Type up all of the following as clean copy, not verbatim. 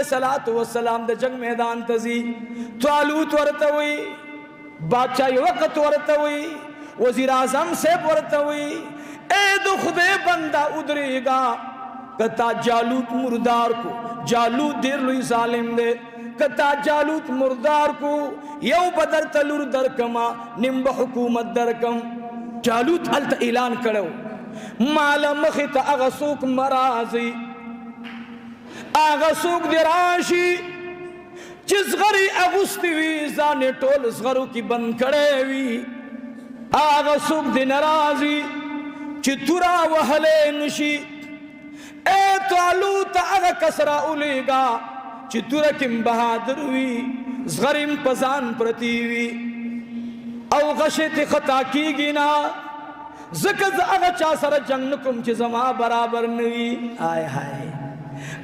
الصلوة والسلام د جنگ میدان ته ځي. طالوت ورته وي، بادشاہ وخت ورته وي، وزیر اعظم صاحب ورته وي، اے د خدای بنده ودرېږه، که تا جالوت مردار کو، جالوت ډېر لوی ظالم دی، که تا جالوت مردار کو یو به درته لور درکمه، نیم به حکومت درکم. جالوت هلته اعلان کړی ماله مخې ته هغه څوک مه راځئ، هغه څوک دې راشي چې زغرې اغوستې وي، ځان یې ټول زغرو کې بند کړی وي، هغه څوک دې نه راځي چې توره وهلی نشي. اے طالوت هغه کس را ولیږه چې توره کې هم بهادر وي، زغرې هم په ځان پرتې وي او غشې ترې خطا کېږي نه، ځکه زه هغه چا سره جنگ نه کوم چې زما برابر نه وي. آی های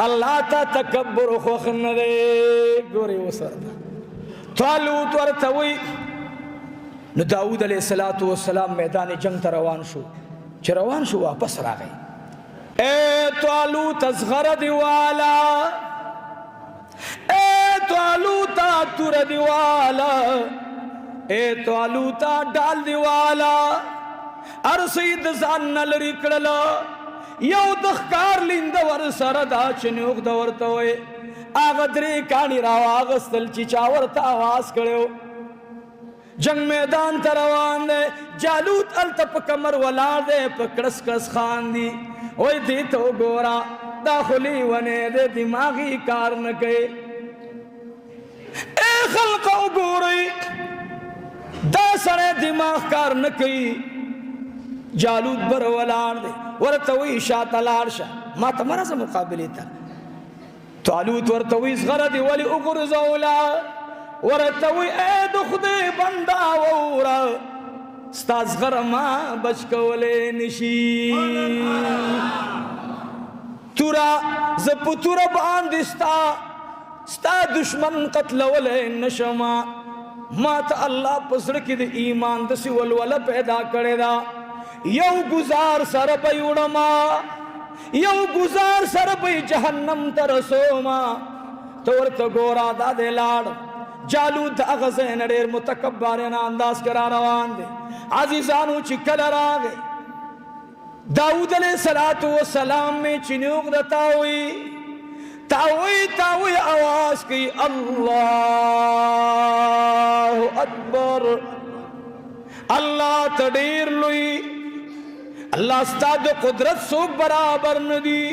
الله ته تکبر خوښ نه دی. ګورې اوس ورته طالوت ورته وایي. نو داود علیه الصلاة والسلام میدان جنگ ته روان شو، چې روان شو واپس راغی. اے طالوت زغره دی والا، اے طالوت توره دی والا، اے طالوت ډال دی والا، هر څه یې د ځان نه لرې کړل، یو د ښکار لینده ورسره دا چې نوښ ده ورته وایي. هغه درې کاڼي راواغستل چې چا ورته اواز کړی و. جنگ میدان ته روان دی، جالوت هلته په کمر ولاړ دی، په کړس کړس خاندي. وایي دې ته وګوره، دا خو لیونی دی، دماغي کار نه کوي. اے خلقه وګورئ، دا سړی دماغ کار نه کوي. جالوت بر ولاړ دی، ورته وایي شاته لاړ شه، ما ته مه راځه مقابلې ته. طالوت ورته وایي زغره دې ولې وغورځوله؟ ورته وایي ای د خدای بنده ووره، ستا زغره ما بچ کولی نشي. توره زه په توره باندې ستا دشمن قتلولی نشم. ما ته الله په زړه کې د ایمان داسې ولوله پیدا کړې ده، یو ګزار سره به یې وړم، یو ګزار سره به یې جهنم ته رسوم. ته ورته ګوره دا دی لاړ. جالوت د هغه ځای نه ډېر متکبرانه انداز کې را روان دی. عزیزانو چې کله راغی داود علیه الصلاة والسلام می چې نوغ د تاوی تاوی تاوی آواز کوي الله اکبر، الله ته ډېر لوی، الله ستا د قدرت څوک برابر نه دی.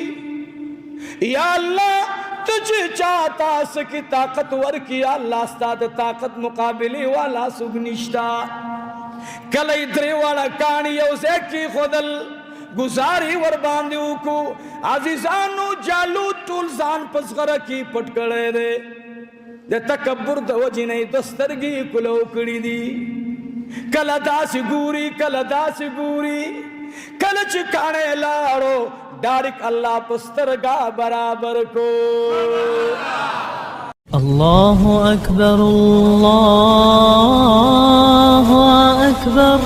یا الله ته چې چا تاسو کې طاقت ورکړي، یا الله ستا د طاقت مقابلې والا څوک نشته. کله یې درې واړه کاڼي یو ځای کېښودل، ګزارې ورباندې وکړو. عزیزانو جالوت ټول ځان په زغره کې پټ کړی دی، د تکبر د وجې نه یې دوه سترګې کلو کړي دي. کله داسې ګوري، کله داسې ګوري، کله چې کاڼی لاړو ډایرک الله په سترګه برابر کو. الله أكبر الله أكبر.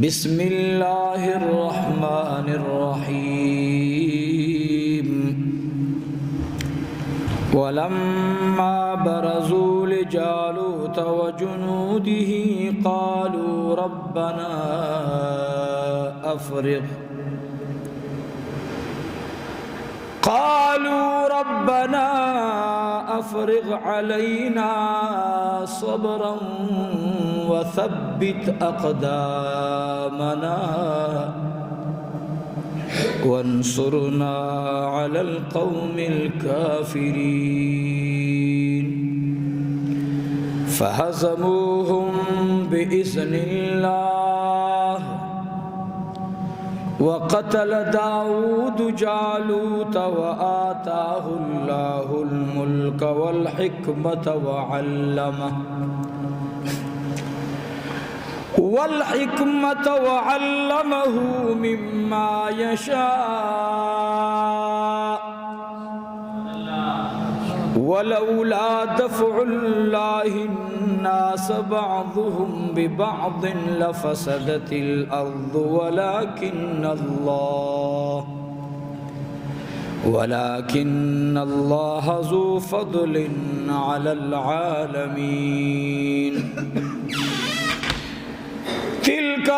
بسم الله الرحمن الرحيم. ولما برزوا لجالوت وجنوده قالوا ربنا أفرغ، قالوا ربنا أفرغ علينا صبرا وثبت أقدامنا وانصرنا على القوم الكافرين. فهزموهم بإذن الله وقتل داود جالوت وآتاه الله الملك والحكمة وعلمه وعلمه مما يشاء. ولولا دفع الله الناس بعضهم ببعض لفسدت الأرض ولكن الله ذو فضل على العالمين. تلك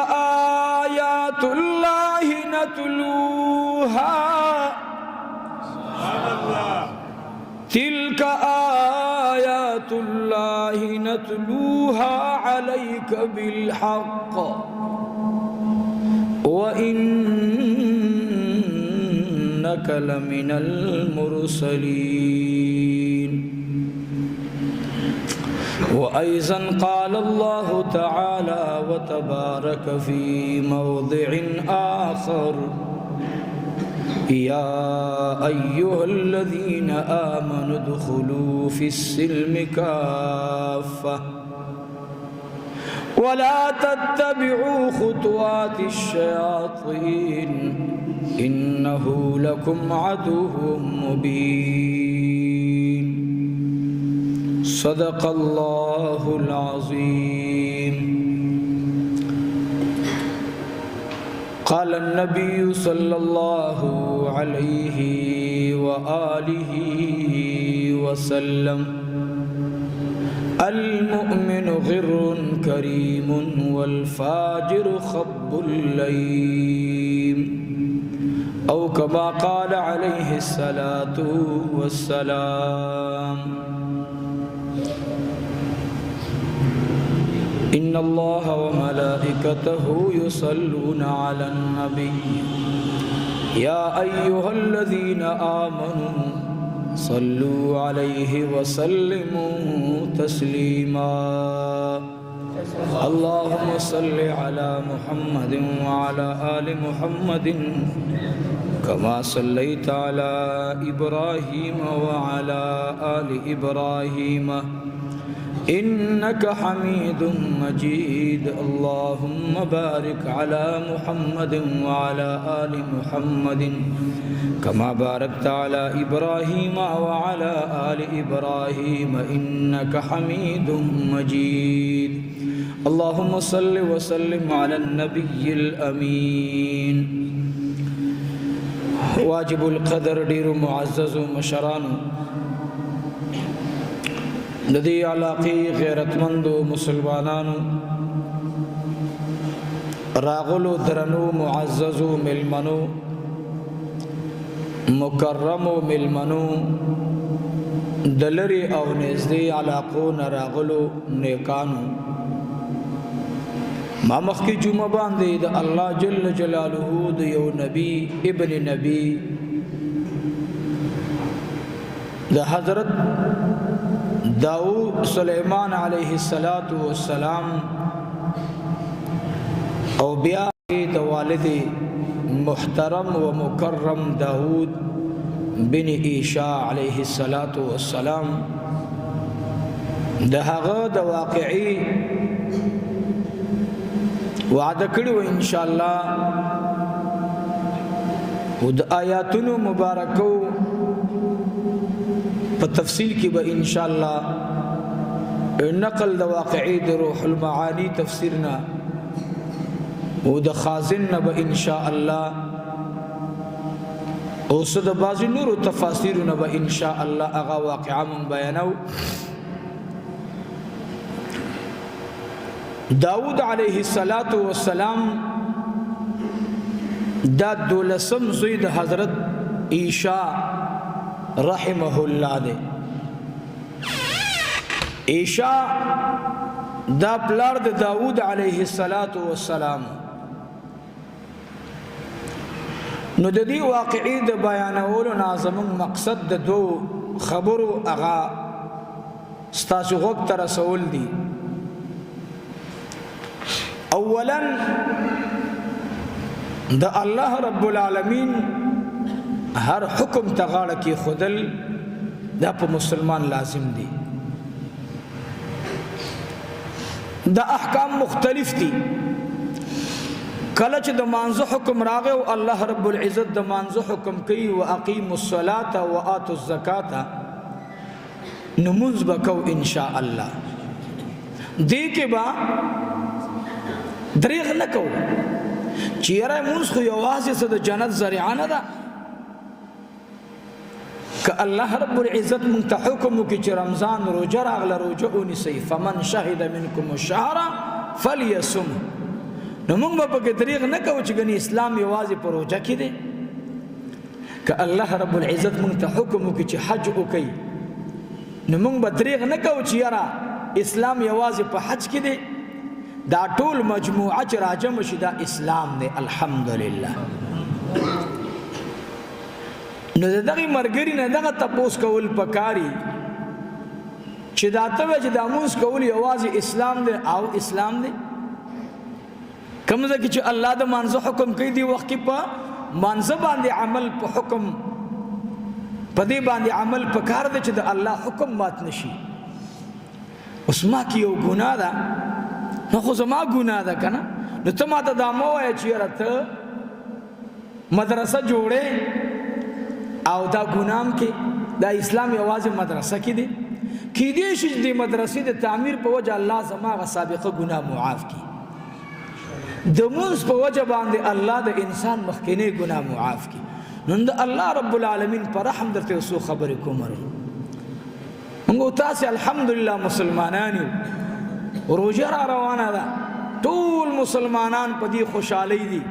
آيات الله نتلوها، تلك آيات الله نتلوها عليك بالحق وإنك لمن المرسلين. وأيضا قال الله تعالى وتبارك في موضع آخر: يا أيها الذين آمنوا ادخلوا في السلم كافة ولا تتبعوا خطوات الشياطين إنه لكم عدو مبين. صدق الله العظيم. قال النبي صلى الله عليه وآله وسلم: المؤمن غر كريم والفاجر خب الليم، أو كما قال عليه الصلاة والسلام. إن الله وملائكته يصلون على النبي يا أيها الذين آمنوا صلوا عليه وسلموا تسليما. اللهم صل على محمد وعلى آل محمد كما صليت على إبراهيم وعلى آل إبراهيم إنك حميد مجيد. اللهم بارك على محمد وعلى آل محمد كما باركت على إبراهيم وعلى آل إبراهيم إنك حميد مجيد. اللهم صل وسلم على النبي الأمين. واجب القدر ډیرو معزز مشرانو، د دې علاقې غیرتمندو مسلمانانو، راغلو درنو معززو ملمنو، مکرمو ملمنو، د لرې او نږدې علاقو نه راغلو نیکانو، ما مخکې جمعه باندې د الله جل جلاله د یو نبی ابن نبی د حضرت داود سلیمان علیه الصلاة والسلام او بیا د والد محترم و مکرم داود بن ایشا علیه الصلاة والسلام د هغه د واقعي وعده کړی و ان شاء الله او د آیاتونو مبارکو په تفصیل کې به ان شاء الله نقل د واقعي د روح المعانی تفسیرنا او د خازن نه به ان شاء الله او څه د بعضې نورو تفاسیرونه به ان شاء الله هغه واقعه مونږ بیانو. داود علیه الصلاة والسلام دا دولسم زوی د حضرت ایشا رحمه الله دی. ایشا دا پلار د داود علیه الصلاة والسلام. نو د دې واقعي د بیانولو نه زموږ مقصد د دوو خبرو هغه ستاسو غوږ ته رسول دي. اولا د الله رب العالمین هر حکم ته غاړه کې خودل دا په مسلمان لازم دي. دا احکام مختلف دي. کله چې د مانزه حکم راغی او الله رب العزت د مانزه حکم کوي و اقیموا الصلاة و آتوا الزکاة، نو مونځ به کوو ان شاء الله. دې کې به دریغ نه کوو چې یاره مونځ خو یوازې څه د جنت ذریعه نه ده. که الله رب العزت مونږ ته حکم وکړي چې رمضان روژه راغله روژه ونیسئ، فمن شهد منکم الشهر فلیصم، نو مونږ به پکې دریغ نه کوو چې ګنې اسلام یوازې په روژه کې دی. که الله رب العزت مونږ ته حکم وکړي چې حج وکړئ، نو مونږ به دریغ نه کوو چې یاره اسلام یوازې په حج کې دی. دا ټول مجموعه چې راجمع شي دا اسلام دی، الحمدلله. نو د دغې مرګري نه دغه تپوس کول پکاري چې دا ته وایې چې دا مونځ کول یوازې اسلام دی او اسلام دی. کوم ځای کې چې الله د مانځه حکم کوي دې وخت کې په مانځه باندې عمل په حکم په دې باندې عمل پکار دی چې د الله حکم مات نشي. اوس ما کې یو ګناه ده، نو خو زما ګناه ده که نه، نو ته ما ته دا مه وایه چې یاره ته مدرسه جوړې او دا ګناه هم کې، دا اسلام یوازې مدرسه کې دی. کیدای شي چې د مدرسې د تعمیر په وجه الله زما هغه سابقه ګناه معاف کړي، د مونځ په وجه باندې الله د انسان مخکینۍ ګناه معاف کړي. نو د الله رب العالمین په رحم درته یو څو خبرې کوم. موږ تاسې الحمدلله مسلمانان یو، روژه را روانه ده، ټول مسلمانان په دې خوشحالۍ دي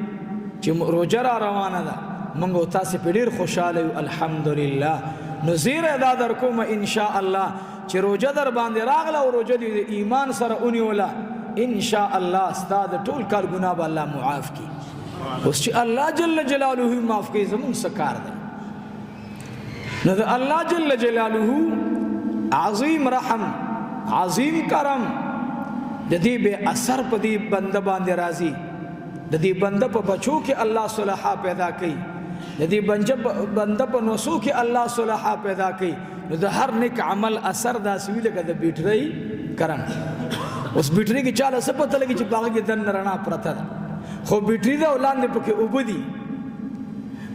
چې روژه را روانه ده، موږ تاسې په ډېر خوشحاله یو الحمدلله. نو زیری دا در کومه انشاء الله چې روژه در باندې راغله او روژه دې د ایمان سره ونیوله، انشاء الله ستا د ټول کار ګناه به الله معاف کړي. اوس چې الله جل جلاله معاف کړي زموږ څه کار دی؟ نو د الله جل جلاله عظیم رحم، عظیم کرم د دې بې اثر په دې بنده باندې راځي، د دې بنده په بچو کې الله صلحا پیدا کوي، د دې بنده په نوسو کې الله صلحا پیدا کوي. نو د هر نیک عمل اثر داسې وي لکه د بیټرۍ کرنټ. اوس بیټرۍ کې چاله څه پته لګي چې په هغه کې دننه رڼا پرته ده، خو بیټري ده او لاندې پکې اوبه دي،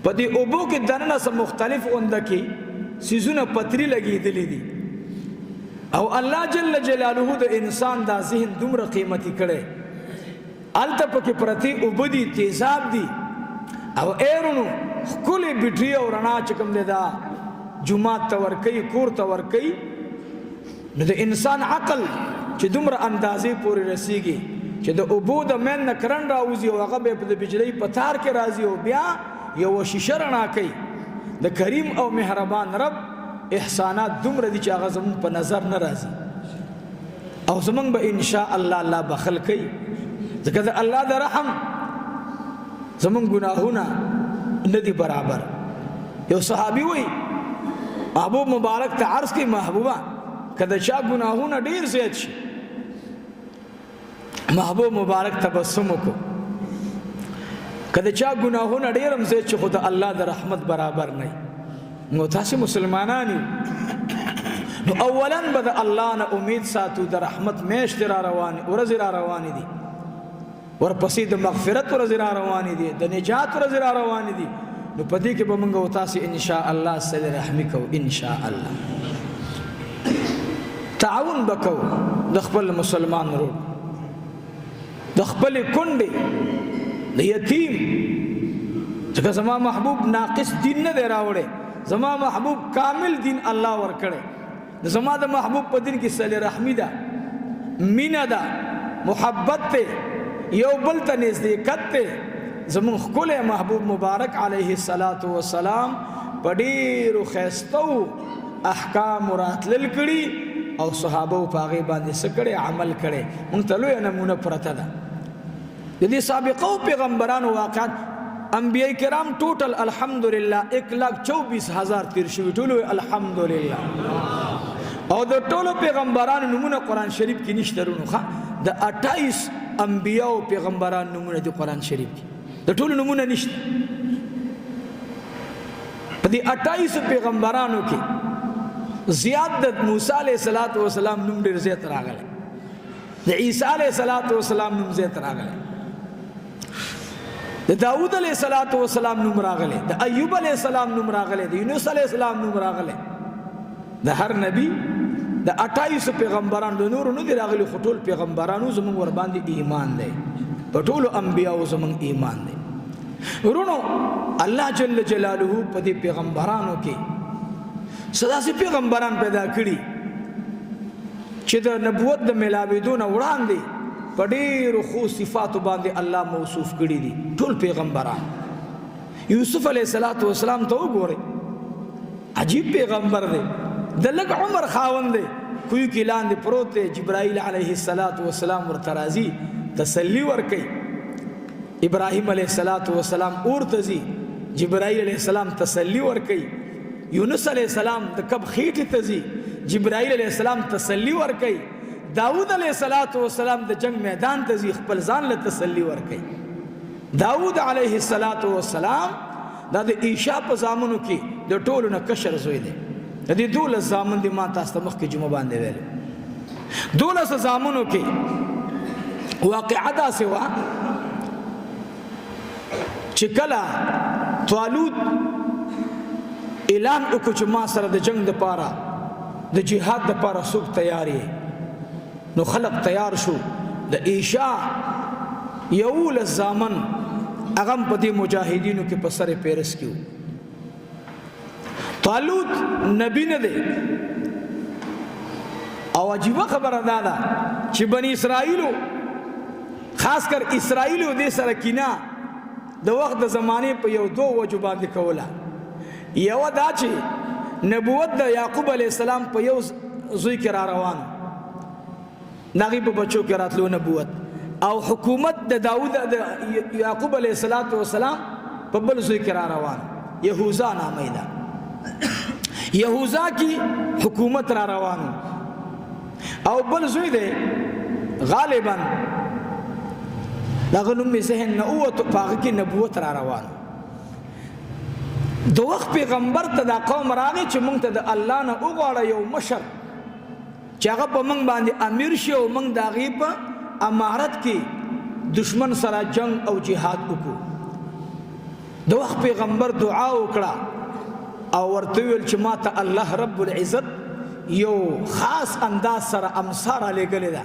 په دې اوبو کې دننه څه مختلف غونده کې څیزونه پتري لګېدلي دي. او الله جل جلاله د انسان دا ذهن دومره قیمتي کړی، هلته پکې پرتې اوبه دي، تیزاب دي، او ایرونو ښکلې بیټري او رڼا چې کوم دی دا جومات ته ورکوي، کور ته ورکوي. نو د انسان عقل چې دومره اندازې پورې رسیږي چې د اوبو د مین نه کرنټ راوځي او هغه بیا د بجلۍ په تار کې راځي او بیا یوه شیشه رڼا کوي، د کریم او مهربان رب احسانات دومره دي چې هغه زموږ په نظر نه راځي، او زموږ به انشاء الله الله بخل کوي، ځکه د الله د رحم زموږ ګناهونه نه دي برابر. یو صحابي وایي محبوب مبارک ته عرض کوي، محبوبه که د چا ګناهونه ډېر زیات شي، محبوب مبارک تبسم وکړو، که د چا ګناهونه ډېر هم زیات شي خو د الله د رحمت برابر نه. نو تاسې مسلمانان یو، نو اولا به د الله نه امید ساتو، د رحمت میاشتې را روانې، ورځې را روانې دي، ورپسې د مغفرت ورځې را روانې دي، د نجات ورځې را روانې دي. نو په دې کې به موږ او تاسې انشاء الله صله رحمي کوو، انشاء الله تعاون به کوو د خپل مسلمان ورور، د خپلې کونډې، د یتیم، ځکه زما محبوب ناقص دین نه دی راوړی، زما محبوب کامل دین الله ورکړی. زما د محبوب په دین کې صله رحمي ده، مینه ده، محبت دی، یو بل ته نزدېکت دی. زمونږ ښکلی محبوب مبارک علیه الصلاة والسلام په ډېرو ښایستو احکامو راتلل کړي او صحابو په هغې باندې څه کړی، عمل کړی. مونږ ته لویه نمونه پرته ده د دې سابقو پیغمبرانو واقعات. انبیاء کرام ټوټل الحمدلله 1,24,000 تیر شوي، ټولو الحمدلله. او د ټولو پیغمبرانو نومونه قرآن شریف کې نشته ورونو. ښه، د 28 انبیاء او پیغمبران نومونه دي قرآن شریف کې، د ټولو نومونه نشته. په دې 28 پیغمبرانو کې زیات د موسی علیه الصلاة والسلام نوم ډېر زیات راغلی، د عیسی علیه الصلاة والسلام نوم زیات راغلی، د داود علیه الصلاة والسلام نوم راغلی، د ایوب علیه السلام نوم راغلی، د یونس علیه السلام نوم راغلی. د هر نبی د 28 پیغمبرانو د نورو نه دي راغلي، خو ټول پیغمبرانو زموږ ورباندې ایمان دی، په ټولو انبیاو زموږ ایمان دی. ورونو، الله جل جلاله په دې پیغمبرانو کې څه داسې پیغمبران پیدا کړي چې د نبوت د ملاوېدو نه وړاندې په ډېرو ښو صفاتو باندې الله موصوف کړي دي ټول پیغمبران. یوسف علیه السلام ته وګورئ، عجیب پیغمبر دی، د لږ عمر خاوند دی، کوی کې لاندې پروت دی، جبرائیل علیه السلام ورته راځي تسلي ورکوي. ابراهیم علیه السلام اورته ځي، جبرائیل علیه السلام تسلي ورکوي. یونس علیه السلام د کب خېټې ته ځي، جبرائیل علیه السلام تسلي ورکوي. داود علیه السلام د جنگ میدان ته ځي، خپل ځان له تسلي ورکوي. داود علیه السلام دا د ایشا په زامنو کې د ټولو نه کشر زوی دی. د دې 12 زامن دي، ما تاسو ته مخکې جمعه باندې ویل. 12 زامنو کې واقعه داسې وه چې کله طالوت اعلان وکړو چې ما سره د جنگ دپاره د جهاد دپاره څوک تیار یې، نو خلق تیار شو. د ایشا 11 زامن هغه هم په دې مجاهدینو کې په سر پیرس کې وو. طالوت نبی نه دی. او عجیبه خبره دا ده چې بني اسرائیلو، خاص کر اسرائیلو دې سره کینه د وخت د زمانې په یو دوو وجو باندې کوله. یوه دا چې نبوت د یعقوب علیه السلام په یو زوی کې را روان، د هغې په بچو کې راتلو نبوت، او حکومت د داود د یعقوب علیه السلام په بل زوی کې را روان، یهوذا نامه یې ده. یهوذا کې حکومت را روان، او بل زوی دی غالبا دغه نوم مې ذهن نه ووتو، په هغه کې نبوت را روان. د وخت پیغمبر ته دا قوم راغی چې موږ ته د الله نه وغواړه یو مشر چې هغه په موږ باندې امیر شي او موږ د هغې په امارت کې دشمن سره جنگ او جهاد وکړو. د وخت پیغمبر دعا وکړه او ورته وویل چې ما ته الله رب العزت یو خاص انداز سره امسا رالیږلې ده،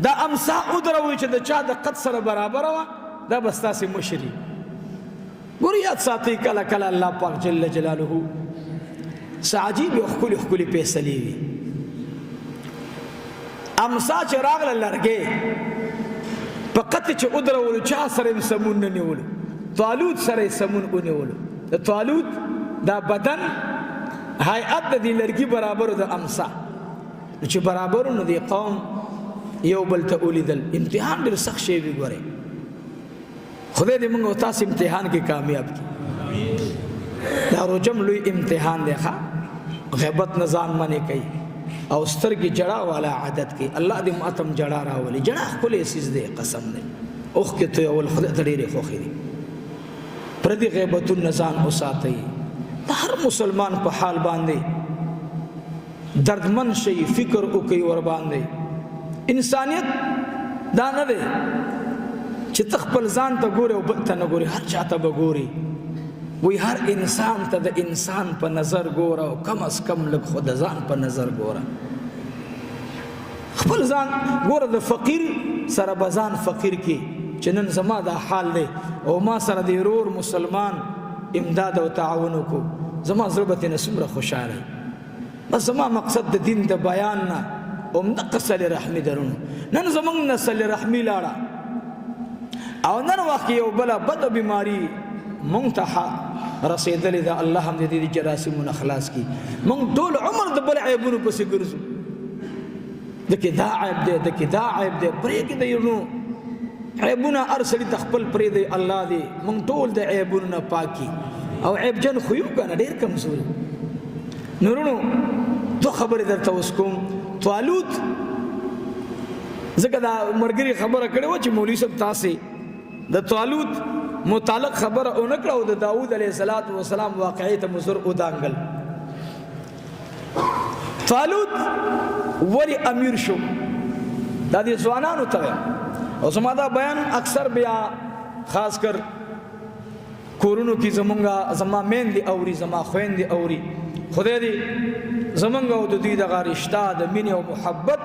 دا امسا ودروئ چې د چا د قد سره برابره وه دا به ستاسې مشر وي. ګورئ یاد ساتئ کله کله الله پاک جل جلاله څه عجیب او ښکلې ښکلې فیصلې وي. امسا چې راغله لرګی په قد چې ودرولو، چا سره یې سمون نه نیولو، طالوت سره یې سمون ونیولو. د طالوت دا بدن هیئت د دې لرګي برابر د امسا، نو چې برابر نو دې قوم یو بل ته ولیدل. امتحان ډېر سخت شی وي. ګورئ خدای دې موږ او تاسو امتحان کې کامیاب کړي. دا روژه لوی امتحان دی. ښه غیبت نه ځان منې کوي او سترګې جړا والا عادت کوي. الله دې ماته هم جړا راولي. جړا ښکلی څیز دی، قسم دی. اوښکې تویول خدای ته ډېرې خوښې دي. پردي غیبتونه نه ځان وساتئ. د هر مسلمان په حال باندې دردمن شئ، فکر وکړئ ورباندې. انسانیت دا نه دی چې ته خپل ځان ته ګورې او بل ته نه ګورې، هر چا ته به ګورې. وایي هر انسان ته د انسان په نظر ګوره او کم از کم لږ خو د ځان په نظر ګوره. خپل ځان ګوره، د فقیر سره به ځان فقیر کې چې نن زما دا حال دی او ما سره د ورور مسلمان امداد او تعاون وکړو، زما زړه به ترې څومره خوشحاله. بس زما مقصد د دین د بیان نه همدقه صلې رحمي درونو. نن زمونږ نه صلې رحمي لاړه او نن وخت یو بله بده بیماري مونږ ته رسېدلې ده. الله هم دې دې جراثیمو نه خلاص کړي. مونږ ټول عمر د بل عیبونو پسې ګرځو، دکې دا عیب دی، دکې دا عیب دی. پرېږدئ نو عیبونه هر سړي ته خپل پرېږدئ. الله دې مونږ ټول د عیبونو نه پاک کړي. او عیبجن خو یو که نه، ډېر کمزوري. نورونو دوه خبرې درته اوس کوم. طالوت ځکه دا مرګري خبره کړې وه چې مولوي صاحب تاسې د طالوت متعلق خبره ونه کړه او د داود علیه السلام واقعې ته مو زر ودانګل. طالوت ولې امیر شو؟ دا دې ځوانانو ته وایم. او زما دا بیان اکثر بیا خاص کر کورونو کې زمونږه زما میندې اوري، زما خویندې اوري. خدای دې زمونږ او د دوی دغه رشته د مینې او محبت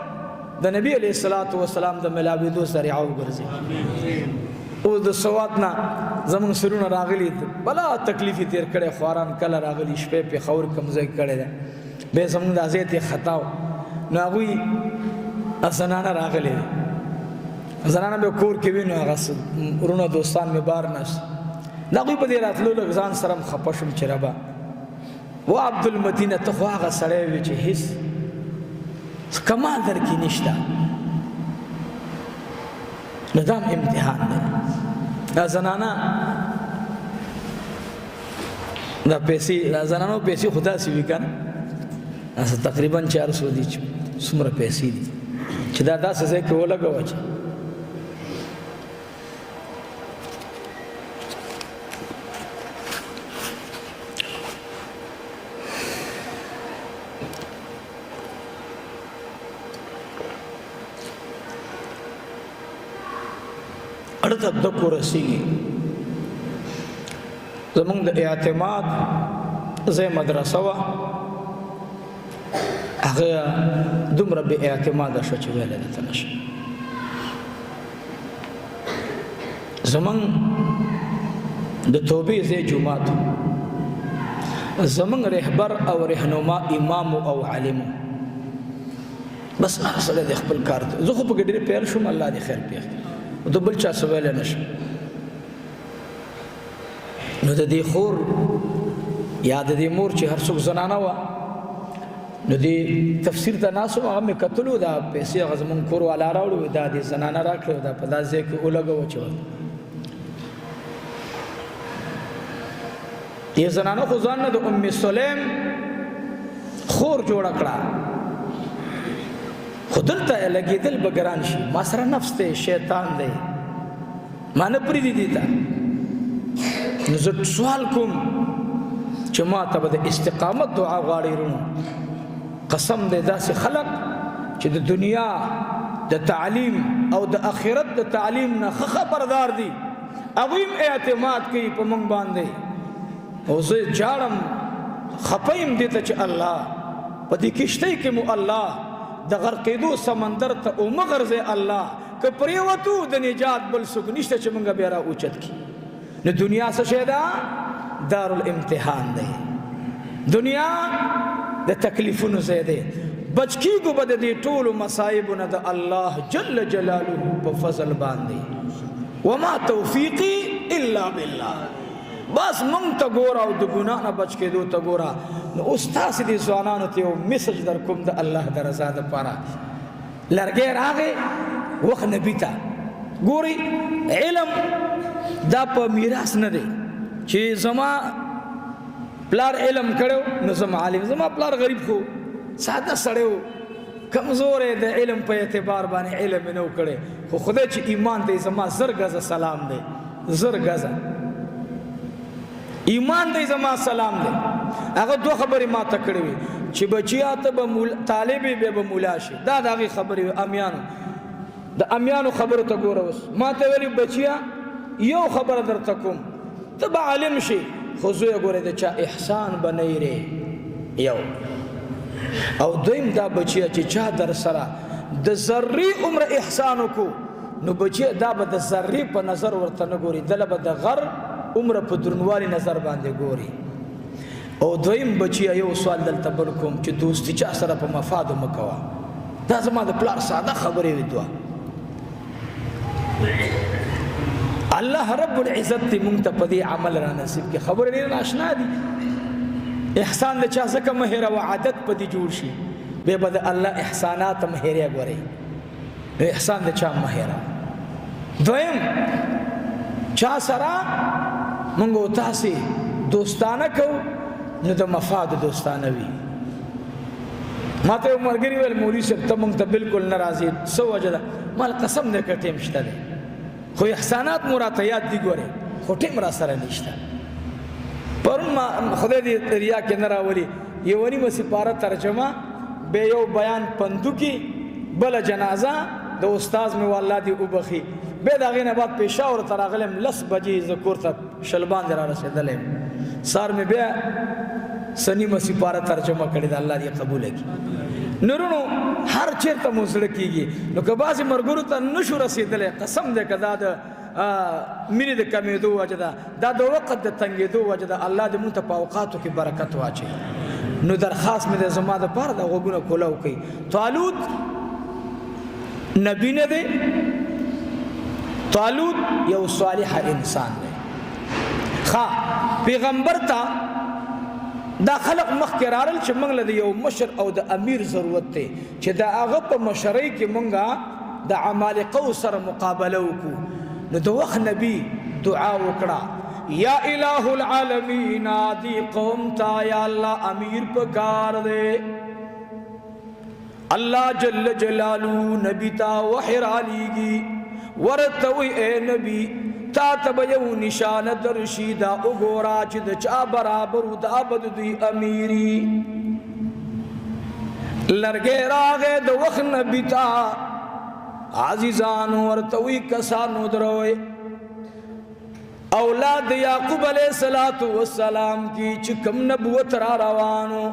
د نبی علیه الصلاة والسلام د ملاوېدو ذریعه وګرځي. اوس د سوات نه زمونږ سرونه راغلي، بلا تکلیف یې تېر کړی، خواران کله راغلي، شپې پېښور کوم ځای کړی دی، بیا زمونږ دا ځای ته خطا و. نو هغوی زنانه راغلې دي، زنانه به کور کې وي، نو هغه وروڼه دوستان مې بار ناست، د هغوی په دې راتلو لږ ځان سره هم خفه شوم چې ربه و عبدالمتینه ته خو هغه سړی وي چې هېڅ کمال در کې نشته. نو دا هم امتحان دی. دا زنانه دا پیسې، دا زنانو پیسې خو داسې وي که نه، داسې تقریبا 400 دي چې څومره پیسې دي چې دا داسې ځای کې ولګوه چې اړه ته دک ورسېږي. زمونږ د اعتماد ځای مدرسه وه، هغه دومره بې اعتماده شوه چې ویلی درته نه شم. زمونږ د توبې ځای جومات، زمونږ رهبر او رهنما امام او عالم، بس هر سړی د خپل کار ته. زه خو پکې ډېر پیل شوم، الله دې خیر پېښ کړي، د بل چا څه ویلی نه شم. نو د دې خور یا د دې مور چې هر څوک زنانه وه، نو دې تفسیر ته ناست وم، هغه مې کتلو، دا پیسې هغه زمونږ کور والا راوړې وې، دا دې زنانه راکړې، دا په دا ځای کې ولګوه چې ورته دې زنانه خو ځان نه د ام سلیم خور جوړه کړه، خو دلته لګېدل به ګران شي. ما سره نفس دی، شیطان دی، ما نه پرېږدي دې ته. نو زه سوال کوم چې ما ته به د استقامت دعا غواړي. وروڼو قسم دی، داسې خلق چې د دنیا د تعلیم او د آخرت د تعلیم نه ښه خبردار دي، هغوی هم اعتماد کوي په موږ باندې. او زه جاړم، خفه یم دې ته چې الله په دې کښتۍ کې مو الله د غرقېدو سمندر ته ومه غورځوې. الله که پرېوتو د نجات بل څوک نشته چې موږ بیا را اوچت کړي. نو دنیا څه شی ده؟ دارالامتحان دی، دنیا د تکلیفونو ځای دی. بچ کېږو به د دې ټولو مصایبو نه د الله جل جلاله په فضل باندې. وما توفیقی الا بالله. بس مونږ ته ګوره او د ګناه نه بچ کېدو ته ګوره. نو اوس تاسې دې ځوانانو ته یو میسج در کوم د الله د رضا دپاره. لرګی راغی وخت نبي ته ګورئ، علم دا په میراث نه دی چې زما پلار علم کړو نو زما عالم. زما پلار غریب خو ساده سړی و، کمزوری د علم په اعتبار باندې علم یې نه و کړی، خو خدای چې ایمان دی زما 1000 ګزه سلام دی، 1000 ګزه ایمان دی زما سلام دی. هغه دوه خبرې ما ته کړې وې چې بچیا ته به طالب یې بیا به مولا شي. دا د هغې خبرې وې، امیانو د امیانو خبرو ته ګوره. اوس ما ته ویلي بچیا یو خبره درته کوم، ته به عالم شي، خو زویه ګوره د چا احسان به نه یې یو. او دویم دا بچیا چې چا در سره د ذرې عمر احسان وکړو، نو بچیا دا به د ذرې په نظر ورته نه ګوري، دله به د غر عمر په درنوالي نظر باندې ګوري. او دویم بچیا یو سوال دلته بل کوم چې دوستي چا سره په مفادو مه کوه. دا زما د پلار ساده خبرې وې دوه. الله رب العزت دې مونږ ته په دې عمل را نصیب کړي. خبرې ډېرې ناشنا دي. احسان د چا ځکه مه هېروه، عادت په دې جوړ شي، بیا به د الله احسانات هم هېرې ګورئ. احسان د چا مه هېروه. دویم چا سره مونږ او تاسې دوستانه کوو نو د مفاد دوستانه وي. ما ته یو ملګري ویل مولوي صاحب ته مونږ ته بالکل نه راځې، څه وجه ده؟ مال قسم دی که ټیم شته دی، خو احسانات مو راته یاد دي ګورې، خو ټیم را سره نشته. پرون ما خدای دې ریا کې نه راولي یوه نیمه سپاره ترجمه، بیا یو بیان پندو کې، بله جنازه د استاد مې والله دې وبخښي، بیا د هغې نه بعد پېښور ته راغلی یم، 10 بجې زه کور ته شل باندې را رسېدلی یم. سهار مې بیا څه نیمه سپاره ترجمه کړې ده، الله دې قبوله کړي. نورونو هر چېرته مو زړه کېږي. نو که بعضې ملګرو ته نه شو رسېدلی، قسم دی که دا د مینې د کمېدو وجه ده، دا د وخت د تنګېدو وجه ده. الله دې مونږ ته په اوقاتو کې برکت واچوي. نو درخواست مې دی زما دپاره د غوږونه کولاو کوي. طالوت نبی نه دی، طالوت یو صالح انسان دی. ښه پیغمبر ته دا خلق مخکې راغلل چې موږ له د یو مشر او د امیر ضرورت دی چې د هغه په مشرۍ کې موږ د عمالقو سره مقابله وکړو. نو د وخت نبی دعا وکړه، یا الہ العالمین دی قوم تا یا الله امیر پکار دی. الله جل جلاله نبی تا وحی رالیږي، ورته وایي ای نبی تا ته به یو نشانه درشي، دا وګوره چې د چا برابر و دا به د دوی امیري. لرګی راغی د وخت نبی ته، عزیزانو ورته وایي کسان ودروئ. اولاد یعقوب علیہ الصلوۃ والسلام کی چې کوم نبوت را روانو،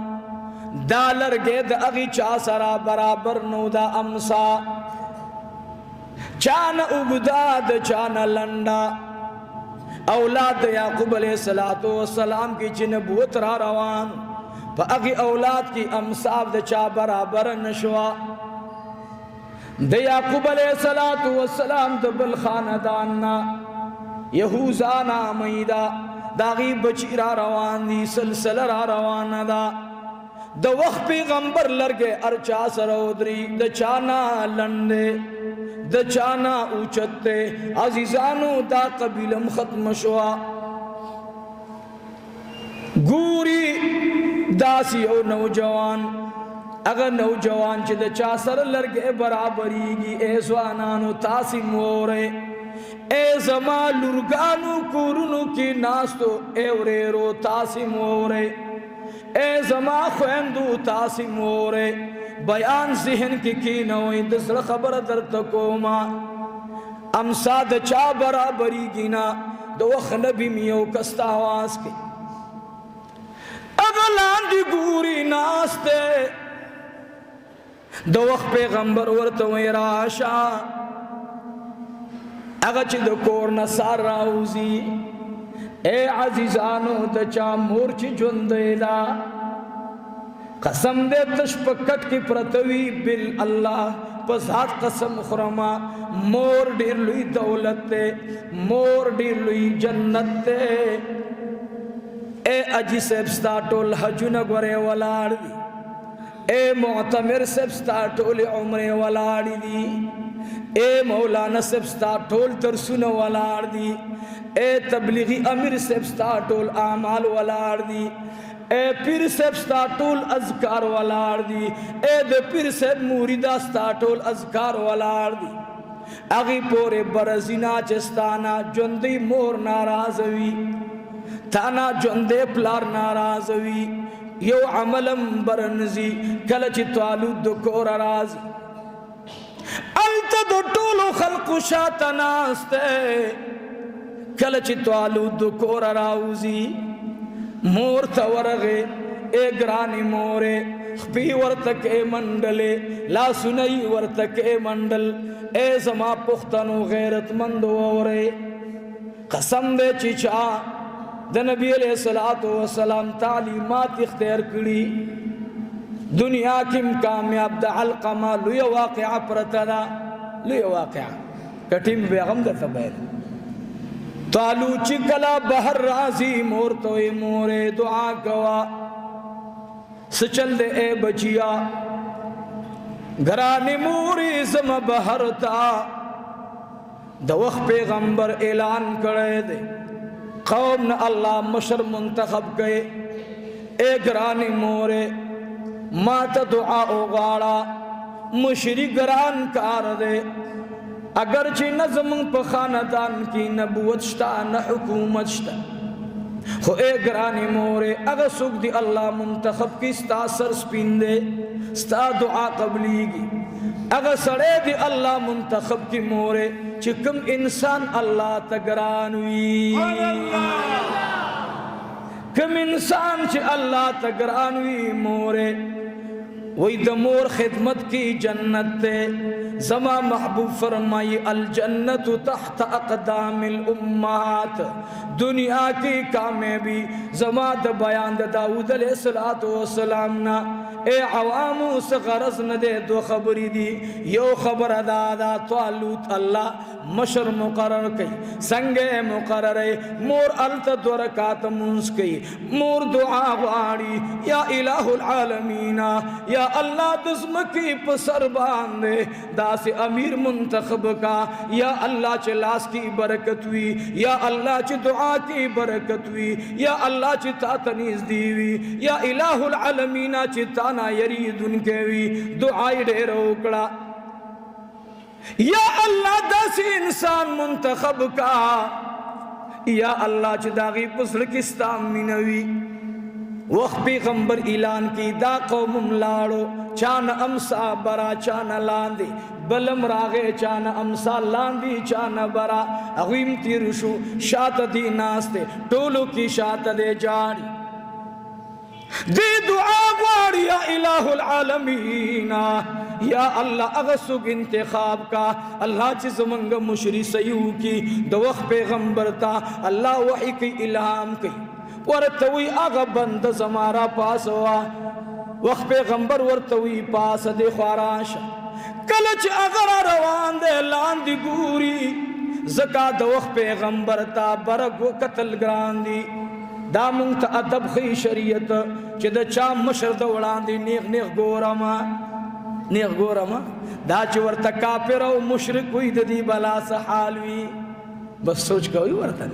دا لرګی د هغې چا سره برابر نو، دا امسا چانه اوږده د چانه لنډه. اولاد یعقوب علیہ الصلوۃ والسلام کی چې نبوت را روان، په هغې اولاد کی امسا د چا برابر نشوه. د یعقوب علیہ الصلوۃ والسلام د بل خاندان نه یهوذا نامه ده، د هغې بچي را روان دي، سلسله را روانه ده. د وخت پیغمبر لرګی هر چا سره ودري، د چا نه لنډ دی، د چا نه اوچت دی. عزیزانو دا قبیله هم ختمه شوه. ګوري داسې یو نوجوان، هغه نوجوان چې د چا سره لرګی برابرېږي. ای ځوانانو تاسې مو واورئ، ای زما لورګانو کورونو کې ناستو ای ورېرو تاسې مو واورئ، ای زما خویندو تاسې مو واورئ. بیان ذهن کې کینوئ، د زړه خبره درته کومه. امسا د چا برابرېږي نه. د وخت نبي مې یو کس ته اواز کوي، هغه لاندې ګوري ناست دی. د وخت پیغمبر ورته وایي راشه. هغه چې د کور نه سار راوځي، ای عزیزانو د چا مور چې ژوندۍ ده، قسم دې تش په کټ کې پرته وي، بل الله په ذات قسم خورمه، مور ډېر لوی دولت دی، مور ډېر لوی جنت دی. اے اجی صاحب ستا ټول حجونه ګورې ولاړ دي، اے معتمر صاحب ستا ټولې عمرې ولاړې دي، اے مولانا صاحب ستا ټول درسونه ولاړ دي، اے تبلیغی امیر صاحب ستا ټول اعمال ولاړ دي، اے پیر صاحب ستا ټول اذکار ولاړ دي، اے د پیر صاحب مریدا ستا ټول اذکار ولاړ دي. هغې پورې برزینا چې ستا نه ژوندۍ مور ناراضه وي، تا نه ژوندی پلار ناراضه وي، یو عملم برنځي. کله چې طالوت د کوره راځي، هلته د ټولو خلقو شاته ناست دی. کله چې طالوت د کوره راوځي، مور ته ورغی، ای ګرانې مورې، خپې ورته کې منډلې، لاسونه یې ورته کې منډل. ای زما پښتنو غیرتمند واورئ، قسم دی چې چا د نبی علیہ الصلوۃ والسلام تعلیمات اختیار کړي، دنیا کې هم کامیاب. د علقمه لویه واقعه پرته ده، لویه واقعه کټیم بیا هم درته بیان. طالوت چې کله بهر راځي، مور ته وایي مورې دعا کوه، څه چل دی ای بچیا؟ ګرانې مورې زما بهر ته د وخت پیغمبر اعلان کړی دی، قوم نه الله مشر منتخب کړي. اے ګرانې مورې ما ته دعا وغواړه، مشري ګران کار دی، اگر چې نه زمونږ په خاندان کې نبوت شته نه حکومت شته، خو اے ګرانې مورې هغه څوک دی الله منتخب کړي، ستا سر سپین دی، ستا دعا قبلیږي. هغه سړی دی الله منتخب کړي مورې چې کوم انسان الله ته ګران وي، کوم انسان چې الله ته ګران وي مورې. وای د مور خدمت کی جنت ته، زما محبوب فرمائی الجنت تحت اقدام الامهات. دنیا کی کامیابی زما د بیان د داود علیہ الصلوۃ والسلام نا اے عوامو څه غرض نه دی، دو خبرې دي. یو خبره دا ده طالوت الله مشر مقرر کړي، څنګه مقرر مور هلته دوه رکعته مونځ کوي، مور دعا غواړي یا الہ العالمین، یا الله د ځمکې په سر باندې داسې امیر منتخب کا، یا الله چې لاس کې برکت وي، یا الله چې دعا کې برکت وي، یا الله چې تا ته نږدې وي، یا الہ العالمین چې تا نه یریدونکی وي. دعا یې ډېره وکړه، یا الله داسې انسان منتخب کا، یا الله چې د هغې په زړه کې ستا مینه وي. وخت پیغمبر اعلان کی دا قوم هم لاړو، چا نه امسا برا چا نه لاندې، بلم راغې چا نه امسا لاندې چا نه برا، هغوی هم تېر شو. شاته دی ناست دی، ټولو کې شاته دی جاړي، دی دعا غواړي یا الہ العالمین، یا الله هغه څوک انتخاب کا الله چې زمونږ مشري صحیح وکړي. د وخت پیغمبر ته الله وحي کوي، الهام کوي، ورته وایي هغه بنده زما را پاسوه. وخت پیغمبر ورته وایي پاسه دې خوا راشه. کله چې هغه را روان دی لاندې ګوري، ځکه د وخت پیغمبر ته برګ وکتل ګران دي. دا مونږ ته ادب ښیي شریعت چې د چا مشر د وړاندې نیغ نیغ ګورمه، نیغ ګورمه. دا چې ورته کافر او مشرک وي د دې بلا څه حال وي، بس سوچ کوي ورته.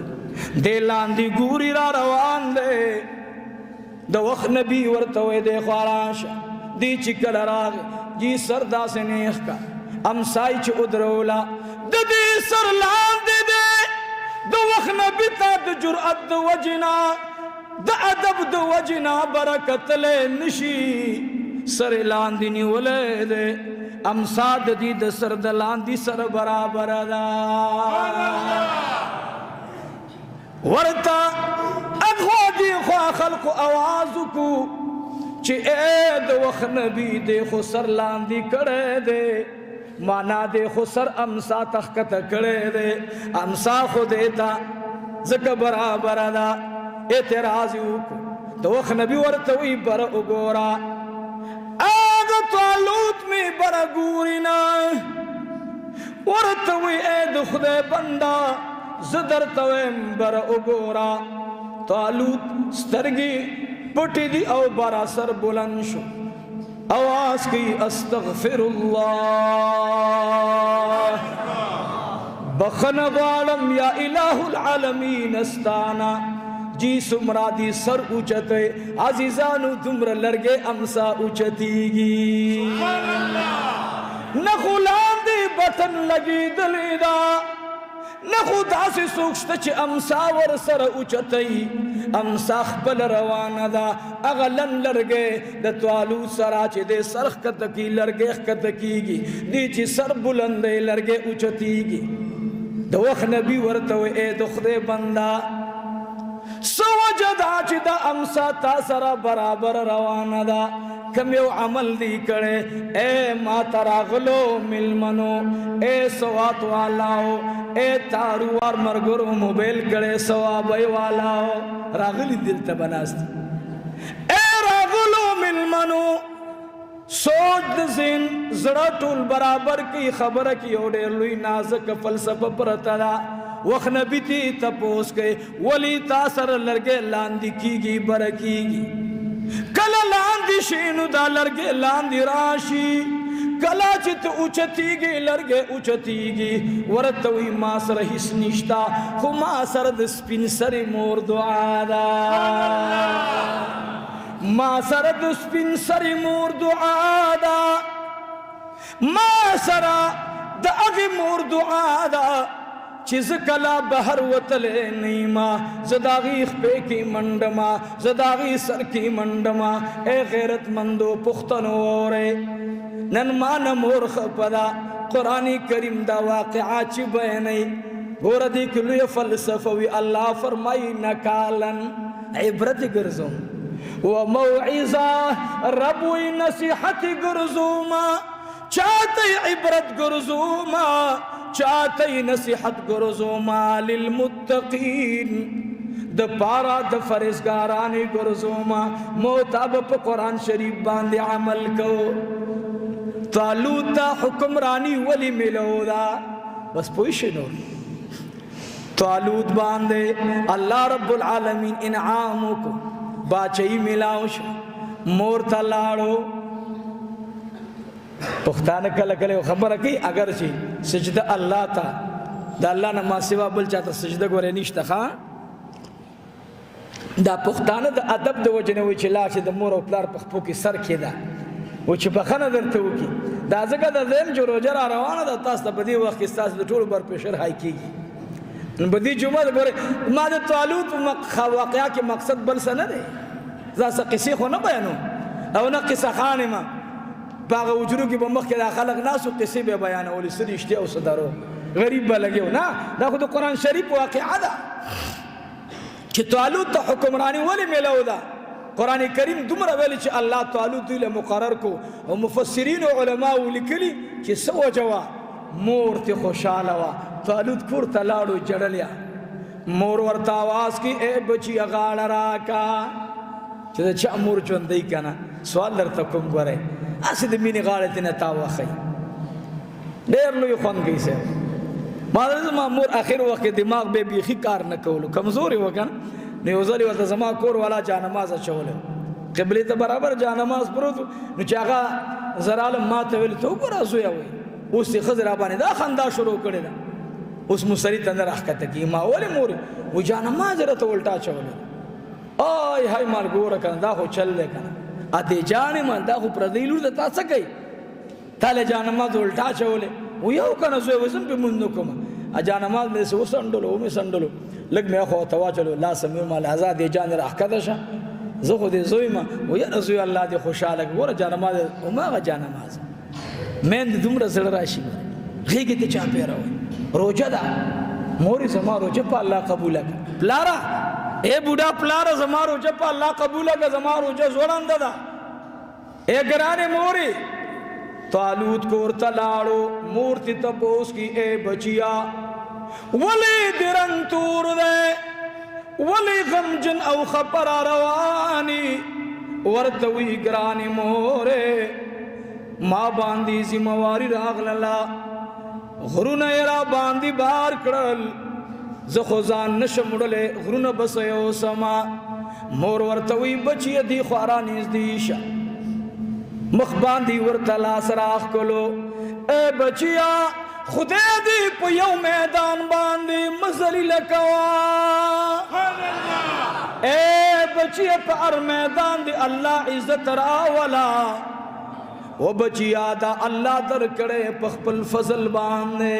دی لاندې ګوري را روان دی، د وخت نبی ورته وایي دی خوا راشه. دی چې کله راغی جی سر داسې نیغ کا، امسای چې ودروله د دې سر لاندې دی. د وخت نبی ته د جرأت د وجې نه، د ادب د وجې نه برکت لی نشي، سر یې لاندې نیولی دی. امسا د دې د سر د لاندې سره برابره ده. ورته اخوا دې خوا خلقو اواز وکړو چې ای د وخت نبی دې خو سر لاندې کړی دی، معنا دې خو سر امسا ته ښکته کړی دی، امسا خو دې ته ځکه برابره ده. اعتراض یې وکړو. د وخت نبی ورته وایي بره وګوره، هغه طالوت مې بره ګوري نه. ورته وایي ای د خدای بنده، زه درته وایم بره وګوره. طالوت سترګې پټې دي او بره سر بلند شو، آواز کوي استغفر الله، بخښنه غواړم یا الہ العالمین ستانه. جی څومره دي سر اوچتی عزیزانو دومره لرګی امسا اوچتیږي. نه خو لاندې بټن لګېدلی ده، نه خو داسې څوک شته چې امسا ورسره اوچتوي. امسا خپل روانه ده، هغه لنډ لرګی د طالوت سره چې دی سر ښکته کړي لرګی ښکته کېږي، دی چې سر بلند دی لرګی اوچتېږي. د وخت نبی ورته وایي ای د خدای بنده، څه وجه ده چې دا امسا تا سره برابر روانه ده؟ کم یو عمل دی کړی؟ اے ما ته راغلو میلمنو، اے سوات والاو، اے تاروار مرګرو موبایل کړی ثوابۍ والاو، راغلي دلته به ناست دي. اے راغلو میلمنو، سوچ د ذهن زړه ټول برابر کی. خبره کې یو ډېر لوی نازک فلسفه پرته ده. وخت نبی تی تپوس کوي ولی تا سره لرګی لاندې کیږي بره کیږي؟ کله لاندې شي نو دا لرګی لاندې راشي، کله چې ته اوچتېږي لرګی اوچتېږي. ورته وایي ما سره هیڅ نشته، خو ما سره د سپین سرې مور دعا ده، ما سره د سپین سرې مور دعا ده، ما سره د هغې مور دعا ده چې زه کله بهر وتلی نه یم، زه د هغې خپې کې منډمه، زه د هغې سر کې منډمه. ای غیرتمندو پښتنو واورئ، نن ما نه مور خفه ده. قرآن کریم دا واقعه چې بیانوي، ګوره دې کې لویه فلسفه وي. الله فرمایي نکالن، عبرت ګرځوم، وموعظه، رب وی نصیحت ګرځومه. چاته عبرت ګرځوما، چاته نصیحت ګرځوما، للمتقین د پارا د فرزګارانی ګرځوما. موتاب په قرآن شریف باندې عمل کو. طالوت ته حکمرانی ولی ملو دا بس پوه شئ نور. طالوت باندې الله رب العالمین انعام وکړو، باچهي ملاو شو، مور ته لاړو. پښتانه کله کله خبره کوي، اگر چې سجده الله ته د الله نه ما سوا بل چاته سجده ګورې نشته. ښه دا پښتانه د ادب د وجې نه وایي چې لاړ شي د مور او پلار په خپو کې سر کېده و چې بخښنه درته وکړي. دا ځکه د دویم چې روژه را روانه ده، تاسو ته په دې وخت کې ستاسو د ټولو بر پرېشر های کېږي. نو په دې جمعه ګورئ ما د طالوت په واقعه کې مقصد بل څه نه دی، زه څه قصې خو نه بیانوم او نه قصه خان یم. په هغه حجرو کې به مخکې دا خلک ناست وو، قصې به یې بیانولې، څه رښتیا او څه درو، غریب به لګیو. نه، دا خو د قرآن شریف واقعه ده چې طالوت ته حکمراني ولې میلاو ده. قرآن کریم دومره ویلي چې الله طالوت دوی له مقرر کو، او مفسرین او علماو لیکلي چې څه وجه وه، مور ته خوشحاله وه. طالوت کور ته لاړو جړلیا، مور ورته آواز کی، ای بچیه غاړه راکا. چې د چا مور ژوندۍ که نه، سوال درته کوم ګورئ، هسې د مینې غاړې ته نه تا وښیي، ډېر لوی خوند کوي صاحب. ما زما مور اخر وخت کې دماغ به بیخي کار نه کولو، کمزورې وه که نه. نو یو ځل یې ورته زما کور والا جانماز اچولی، قبلې ته برابر جانماز پروت و. نو چې هغه زه رالم ما ته ویل، ته وګوره زویه، وایي اوس دې ښځې را باندې دا خندا شروع کړې ده، اوس مصلي ته نه راښکته کېږي. ما ولې مور؟ وایي جانماز یې راته الټا اچولی. آی های مال ګوره که نه، دا خو چل دی که نه، ادې جانې ما دا خو پردۍ لور ده، تا څه کوي؟ تا له جانماز الټا اچولی. وایي یو که نه زویه، وایي زه هم پرې مونځ نه کوم. جانماز مې داسې وڅنډلو، ومې څنډلو، لږ مې خو ورته واچولو، لاس مې ومال، ازاد یې جان راښکته شه، زه خو دې زوی ما. وایي یاره زوی الله دې خوشحاله کړه، ګوره جانماز هماغه جانماز میندې دومره زړه راشي، غېږې ته چاپېره وایي روژه ده، مورې زما روژه په الله قبوله کړه، پلاره ای بوډا پلاره زما روژه په الله قبوله کړه، زما روژه ځوړنده ده. ای ګرانې مورې، طالوت کور ته لاړو، مور تې تپوس کی، ای بچیا ولې دې رنګ تور دی، ولې غمجن او خپه را روانې؟ ورته وایي ګرانې مورې ما باندې ذمهواري راغلله، غرونه یې را باندې بار کړل، زه خو ځان نشم وړلی، غرونه به څه یوسمه. مور ورته وایي بچیه دې خوا را نږدې شه، مخ باندې ورته لاس راښکلو، ای بچیه خدای دې په یو میدان باندې مه ذلیله کوه، ای بچیه په هر میدان دې الله عزت راوله. و بچیا دا الله در کړی په خپل فضل باندې.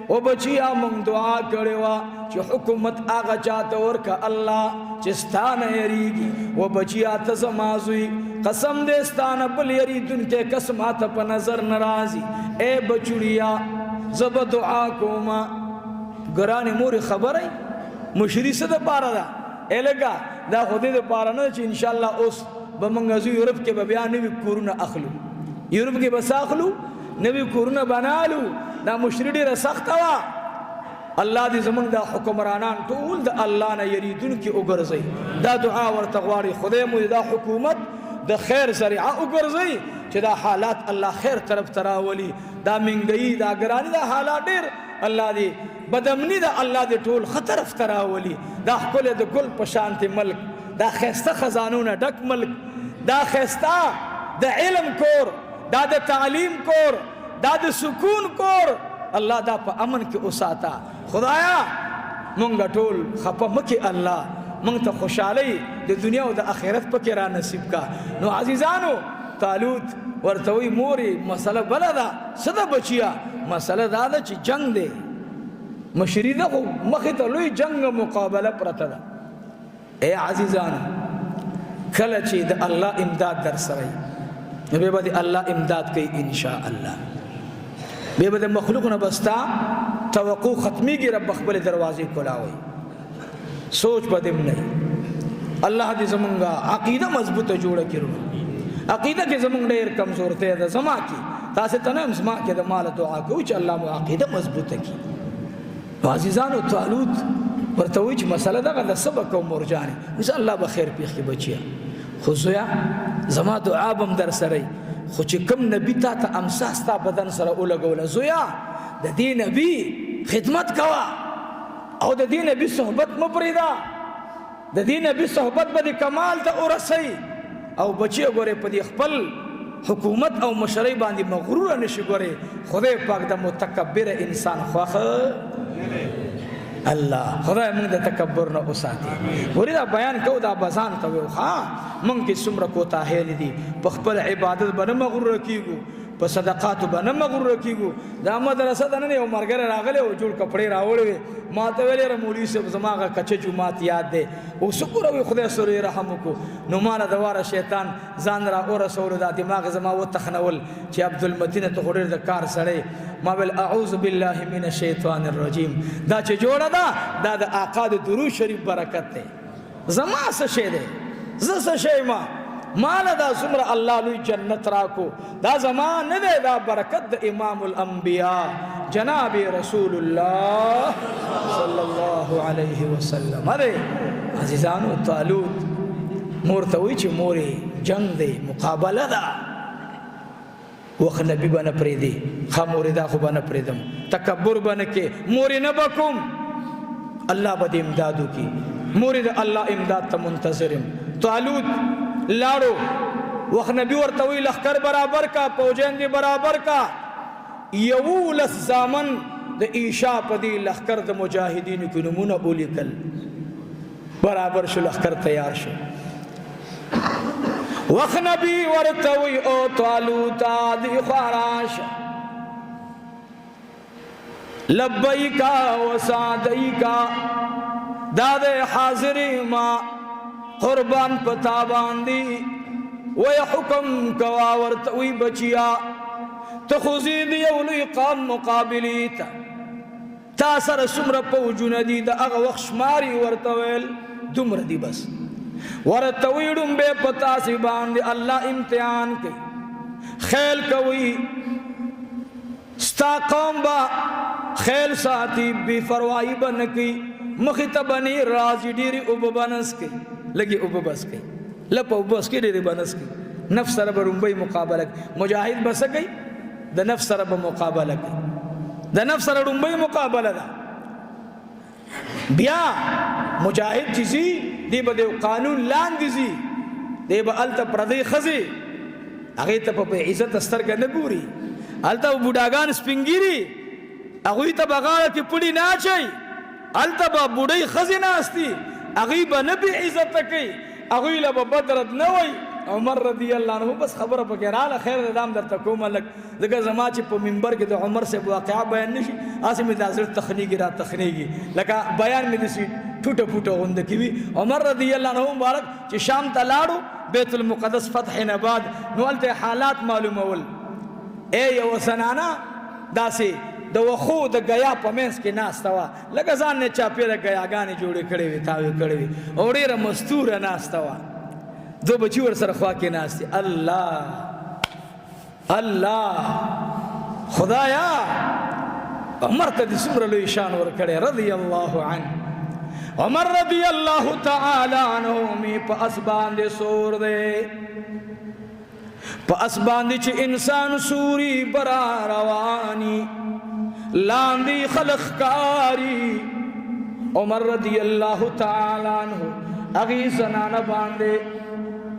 و بچیا مونږ دعا کړې وه چې حکومت هغه چاته ورکه الله چې ستا نه یریږي. و بچیا ته زما زوی قسم دې ستا نه بل یریدونکی کس ماته په نظر نه راځي. ای بچوړیا زه به دعا کوم. ګرانې مورې خبره مشري څه دپاره ده؟ ای لږه دا خو دې دپاره نه ده چې انشاءالله اوس به مونږ ځو یورپ کې به بیا نوي کورونه اخلو، یورپ کې به څه اخلو؟ نوي کورونه بنالو. دا مشري ډېره سخته وه. الله دې زمونږ دا حکمرانان ټول د الله نه یریدونکي وګرځوي. دا دعا ورته غواړي خدای مو دا حکومت د خیر ذریعه وګرځوي چې دا حالات الله خیر طرف ته راولي. دا منګي دا ګراني دا حالات ډېر الله دې بدامني دا الله دې ټول ښه طرف ته راولي. دا ښکلی د ګل په شانتې ملک، دا ښایسته خزانونه ډک ملک، دا ښایسته د علم کور، دا د تعلیم کور، دا د سکون کور، الله دا په امن کې وساته. خدایا مونږ ټول خپه مکې الله، مونږ ته خوشحالي د دنیا او د آخرت پکې را نصیب کا. نو عزیزانو طالوت ورته وایي مورې مسله بله ده. څه ده بچیه؟ مسله دا ده چې جنگ دی، مشري ده خو مخې ته لوی جنگ مقابله پرته ده. ای عزیزانو کله چې د الله امداد در سره وي نو بیا به د الله امداد کوي انشاءالله. بیا به د مخلوق نه به ستا توقع ختمیږي، رب به خپلې دروازې کولاوي، سوچ به دې هم نه وي. الله دې زمونږ عقیده مضبوطه جوړه کړي. عقیده کې زمونږ ډېر کمزورتیا ده، زما کې تاسې ته نه یم، زما کې د ماله دعا کوئ چې الله مو عقیده مضبوطه کړي. نو عزیزانو طالوت ورته وایي چې مسله دغه ده، څه به کوم مورجانې؟ وایي الله به خیر پېښ کړي بچیه، خو زویه زما دعا به هم در سره وي، خو چې کوم نبي تا ته امسا ستا بدن سره ولګوله، زویه د دې نبي خدمت کوه او د دې نبي صحبت مه پرېږده، د دې نبي صحبت به دې کمال ته ورسوي. او بچیه ګورې په دې خپل حکومت او مشرۍ باندې مغروره نشي، ګورې خدای پاک د متکبر انسان خوښ الله خدای موږ د تکبر نه وساتي. ګورې دا بیان کو دا بزان ته ویو، ښه موږ کې څومره کوتاهیلې دي، په خپل عبادت به نه مغروره کېږو، په صدقاتو به نه مغروره کېږو. دا مدرسه ده نن یو ملګری راغلی او جوړ کپړې راوړې وې، ما ته ویلې یاره مولوي صاحب زما هغه کچه جومات یاد دی، اوس وګوره وایي خدای سره یې رحم وکړو. نو ما له د واره شیطان ځان را ورسولو، دا دماغ زما وتخنول چې عبدالمتینه ته خو ډېر د کار سړی. ما ویل اعوذ بالله من الشیطان الرجیم، دا چې جوړه ده دا د آقا د درود شریف برکت دی، زما څه شی دی، زه څه شی یم، ماله دا څومره الله لوی جنت راکو، دا زما نه دی، دا برکت د امام الانبیاء جناب رسول الله صلی الله علیه وسلم. اره عزیزانو طالوت مور ته وایي چې مورې جنگ دی، مقابله ده، وخت نبی به نه پرېږدي، ښه مورې دا خو به نه پرېږدم، تکبر به نه کې، مورې نه به کوم، الله به دې امداد وکړي، مورې د الله امداد ته منتظر یم. طالوت لاړو، وخت نبی ورته وایي لښکر برابر کا، پوجان دې برابر کا. 11 زامن د ایشا په دې لښکر د مجاهدینو کې نومونه ولیکل، برابر شو، لښکر تیار شو. وخت نبی ورته وایي او طالوتا دې خوا راشه، لبیکا وسعدیکا، دا د حاضر ما قربان پتا باندې، وی حکم کوا ورته وی بچیا ته خو ځې د یو لوی قام مقابلې ته، تا سره څومره پوجونه دي، د هغه وخت شمار یې ورته ویل دومره دي بس. ورته وی ړومبی په تاسې باندې الله امتحان کوي، خیل کوي، ستا قوم به خیل ساتي، بې پروايي به نه کوي، مخې ته به نه راځي، ډېرې اوبه به نه څکوي، لږې اوبه بس کوي، لپه اوبه بس کوي، ډېرې به نه څکوي، نفس سره به ړومبۍ مقابله کوي. مجاهد به څه کوي؟ د نفس سره به مقابله کوي، د نفس سره ړومبۍ مقابله ده. بیا مجاهد چې ځي دی به د یو قانون لاندې ځي، دی به هلته پردۍ ښځې هغې ته په بې عزته سترګه نه ګوري، هلته به بوډاګان سپینګیري، هغوی ته به غاړه کې پړي نه اچوي، هلته به بوډۍ ښځې ناستي، هغوی به نه بې عزته کوي، هغوی له به بد رد نه وایي. عمر رضی الله عنه بس خبره پکې راغله، خیر دی دا هم درته کوم لږ، ځکه زما چې په منبر کې د عمر صاحب واقعه بیان نه شي هسې مې دا زړه تخنیږي را تخنیږي، لکه بیان مې داسې ټوټه پوټه غونده کې وي. عمر رضی الله عنه مبارک چې شام ته لاړو بیت المقدس فتح نه بعد، نو هلته حالات معلومول. ای یوه زنانه داسې د وښو د ګیا په منځ کې ناسته وه، لکه ځان نه چاپېره ګیاګانې جوړې کړې وې، تاوې کړې وې، او ډېره مستوره ناسته وه، دو بچي ورسره خوا کې ناست دي. الله الله خدایا عمر ته دې څومره لوی شان ورکړی رضی الله عنه. عمر رضی الله تعالی عنه مې په اس باندې سور دی، په اس باندې چې انسان سوري برا رواني، لاندې خلق کاری. عمر رضی الله تعالی عنه هغې زنانه باندې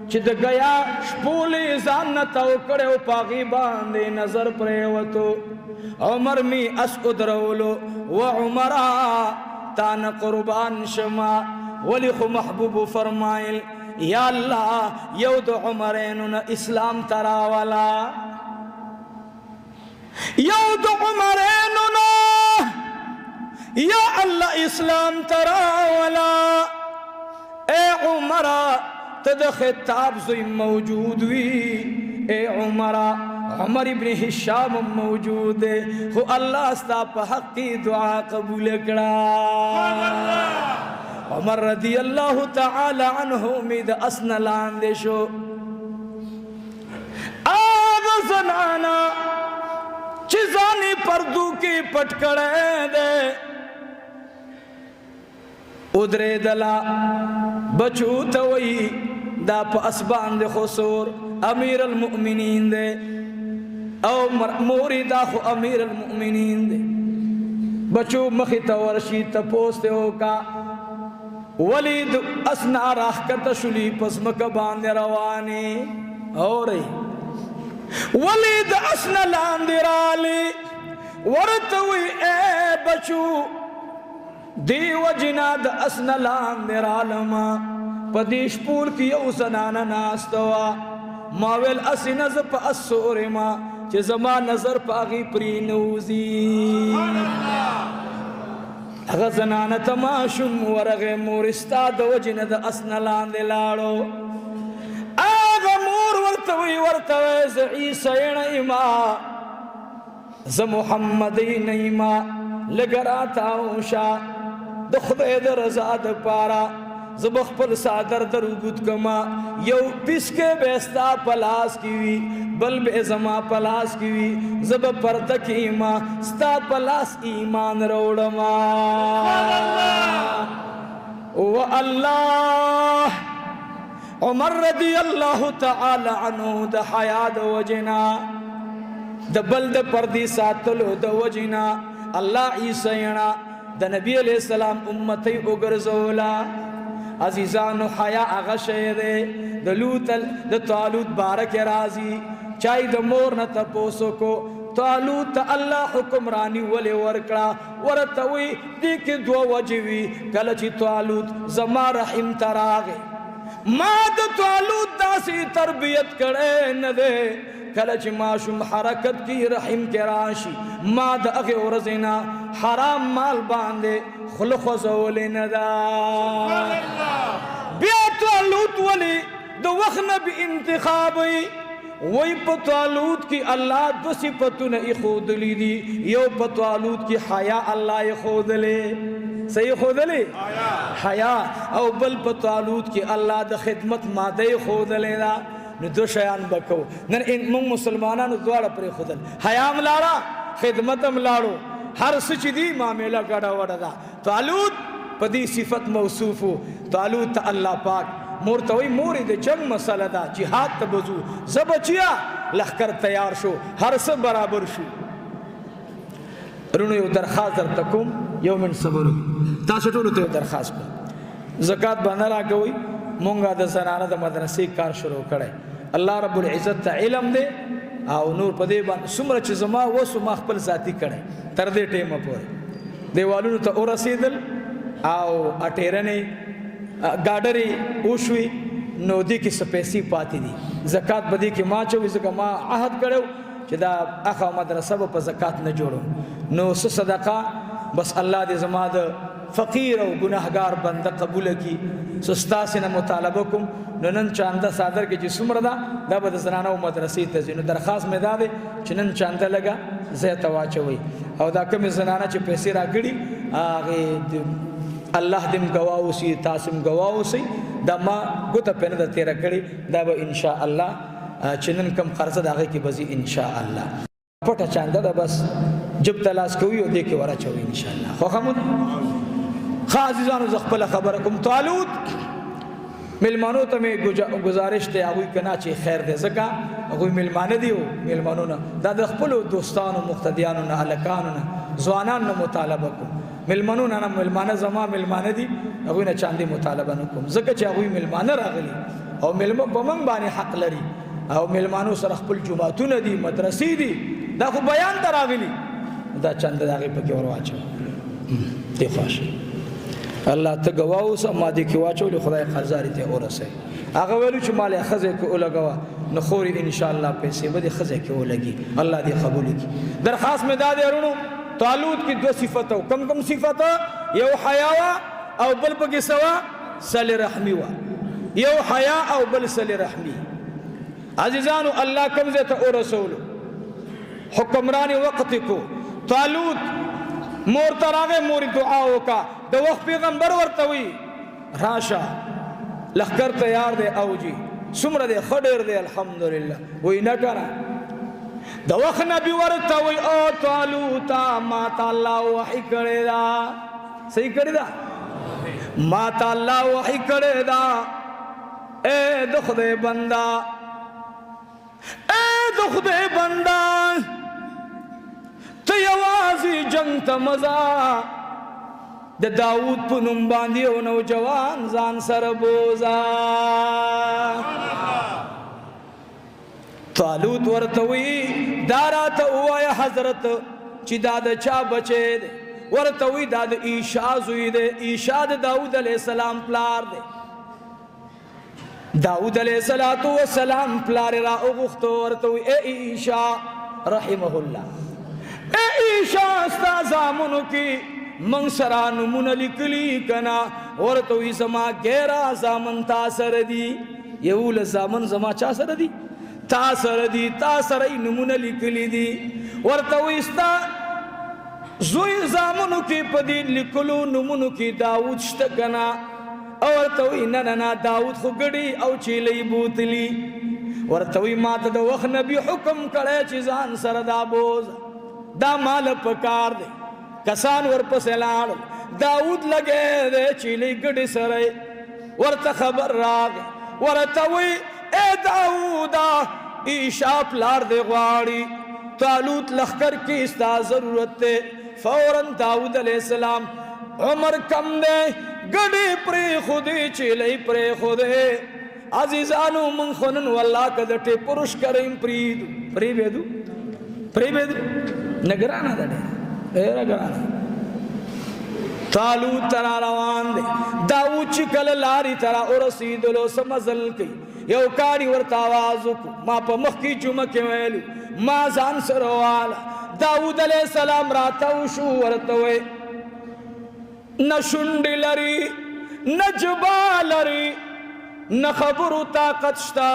چې د ګیا شپولې ځان نه تاو کړی او په هغې باندې نظر پرېوتو، عمر می اس ودرولو، و عمره تا نه قربان شما. ولې خو محبوب فرمایل یا الله یو د عمرینو نه اسلام ته راوله، یو د عمرینو نه یا الله اسلام ته راوله. اے عمره ته د خطاب زوی موجود وي، اے عمره عمر ابن هشام موجود دی، خو الله ستا په حق کې دعا قبول کړه. عمر رضی الله تعالی عنه مې د اس نه لاندې شو، هغه زنانه پردو کې پټ کړی دی. ودرېدله، بچو ته وایي دا په اس باندې خو سور امیر المؤمنین دی، او مورې دا خو امیر المؤمنین دی. بچو مخې ته ورشي، تپوس ته وکا، ولې د اس نه راښکته شولي په ځمکه باندې روانې؟ اورئ، ولې د اس نه لاندې رالې؟ ورته وایي ای بچو، دی وجنا د اس نه لاندې رالمه، په دې شپول کې یو زنانه ناسته وه، ما ویل هسې نه زه په اس سور یم چې زما نظر په هغې پرې نه وځي. هغه زنانه ته ماشوم ورغی، مور ستا د وجې نه د اس نه لاندې لاړو. هغه مور ورته وایي، ورته وایي زه عیسی نه یم، زه محمدی نه یم، لږ راتاو شه د خدای د رضا دپاره، زه به خپل څادر در اوږد کړم، یو پیسکی به ستا په لاس کې وي، بل به زما په لاس کې وي، زه به پرده کې یم، ستا په لاس ایمان راوړم. و الله عمر رضی الله تعالی عنه د حیا د وجې نه، د بل د پردې ساتلو د وجې نه الله عیسی نه د نبی علیہ السلام امتی وګرځوله. عزیزانو حیا هغه شی دی د لوط د طالوت باره کې راځي، چای د مور نه تپوس وکړو، طالوت ته الله حکمراني ولې ورکړه؟ ورته وایي دې کې دوه وجې وي. کله چې طالوت زما رحم ته راغی، ما د طالوت داسې تربیت کړی نه دی، کله چې ماشوم حرکت کی رحم کې راشي، ما د هغې ورځې نه حرام مال باندې خوله خوځولې نه ده. بیا طالوت ولې د وخت نه به انتخاب وي؟ وایي په طالوت کې الله دوه صفتونه ایښودلي دي، یو په طالوت کې حیا الله ایښودلې، څه ایښودلې؟ حیا، او بل په طالوت کې الله د خدمت ماده ایښودلې ده. نو دوه شیان به کوو. نن موږ مسلمانانو دواړه پرېښودل، حیا هم لاړه، خدمت هم لاړو، هر څه چې دي معامله ګډه وډه ده. طالوت په دې صفت موصوف و. طالوت ته الله پاک مور ته وایي مورې د جنګ مسله ده، جهاد ته به ځو، ځه بچیه، لښکر تیار شو، هر څه برابر شو. رونو یو درخواست درته کوم، یو منټ صبر وکړئ، تاسو ټولو ته یو درخواست کوم. زکات به نه راکوئ، مونږ د زنانه د مدرسې کار شروع کړی، الله رب العزت ته علم دی او نور په دې باندې څومره چې زما وسو ما خپل ذاتي کړی تر دې ټیمه پورې دیوالونو ته ورسېدل او اټیرنې ګاډرې وشوې، نو دې کې څه پیسې پاتې دي، زکات به دې کې ما چوي، ځکه ما عهد کړی چې دا اخه مدرسه به په زکات نه جوړوم، نو څه صدقه بس الله دې زما د فقیر او ګناهګار بنده قبول کړي. څه ستاسې نه مطالبه کوم، نو نن چانده څادر کې چې څومره ده دا به د زنانو مدرسې ته ځي، نو درخواست مې دا دی چې نن چانده لږه ځای ته واچوئ، او دا کومې زنانه چې پیسې راکړي هغې الله دې هم ګواه اوسي، تاسې هم ګواه اوسئ، دا ما ګوته پرې نه ده تېره کړې، دا به انشاءالله چې نن کوم قرضه د هغې کې به ځي انشاءالله. پټه چانده ده، بس جب ته لاس کوي او دې کې وراچوي انشاءالله. خوښه مو ده؟ ښه عزیزانو، زه خپله خبره کوم. طالوت میلمانو ته مې ګزارش دی، هغوی که نه چې خیر دی، ځکه هغوی میلمانه دي، او میلمانو نه دا د خپلو دوستانو مقتدیانو نه هلکانو نه ځوانانو نه مطالبه کوم، میلمنو نه نه، میلمانه زما میلمانه دي، هغوی نه چاندې مطالبه نه کوم، ځکه چې هغوی میلمانه راغلي او میلمه په موږ باندې حق لري، او میلمانو سره خپل جوماتونه دي، مدرسې دي، دا خو بیان ته راغلي، دا چانده د هغې پکې ور واچوه، دې خوښ الله ته ګواه اوسه، ما دې کې واچولې، خدای قرضاري ته ورسوي. هغه ویلو چې ما له ښځې کې ولګوه، نو خورې انشاءالله پیسې به دې ښځې کې ولګي، الله دې قبول کړي. درخواست مې دا دی وروڼو، طالوت کې دوه صفته وو، کم کم صفته؟ یو حیا وه او بل پکې څه وه؟ صله رحمي وه. یو حیا او بل صله رحمي. عزیزانو الله کوم ځای ته ورسولو، حکمران وخت کو طالوت مور ته راغی، مور دعا وکړه، د وخت پیغمبر ورته وی راشه لښکر تیار دی، او جی څومره دی؟ ښه ډېر دی الحمدلله. وایي نه کنه، د وخت نبی ورته وی او طالوتا ما ته الله وحی کړې ده، صحیح کړې ده، ما ته الله وحی کړې ده. اے د خدای بنده، اے د خدای بنده، ته یوازې جنگ ته مه ځه، د داود په نوم باندې یو نوجوان ځان سره بوځه. طالوت ورته وی دا راته ووایه حضرت چې دا د چا بچی دی؟ ورته وی دا د ایشا زوی دی، ایشا د داود علیه السلام پلار دی. داود علیه السلام پلار را وغوښتو، ورته وی ای ایشا رحمه الله، ای ایشا ستا زامنو کې موږ سره نومونه لیکلي که نه؟ ورته وی زما ګیره زامن تا سره دي، 11 زامن زما چا سره دي؟ تا سره دي، تا سره یې نومونه لیکلي دي. ورته وی ستا زوی زامنو کې په دې لیکلو نومونو کې داود شته که نه؟ او ورته وی نه نه نه، داود خو ګډي او چیلۍ بوتلي. ورته وی ما ته د وخت نبي حکم کړی چې ځان سره دا بوځه، دا مال پکار دی. کسان ورپسې لاړل، داود لګی دی چیلۍ ګډې سره. ورته خبر راغی، ورته وی اے داودا ایشا پلار دی غواړي، طالوت لښکر کې ستا ضرورت دی. فوراً داود علیہ السلام عمر کم دی، ګډې پرېښودې، چیلۍ پرېښودې. عزیزانو مونږ خو نن والله که د ټیپرو ښکره هم پرېږدو، پرېږدو پرېږدو نه، ګرانه ده ډېره، ډېره ګرانه. طالوت ته را روان دی، داود چې کله لارې ته را ورسېدلو څه مزل کوي، یو کاڼي ورته آواز وکړو، ما په مخکې جمعه کې ویلو ما ځان سره واله. داود علیه السلام راتاو شو، ورته وی نه شونډې لري، نه ژبه لري، نه خبرو طاقت شته،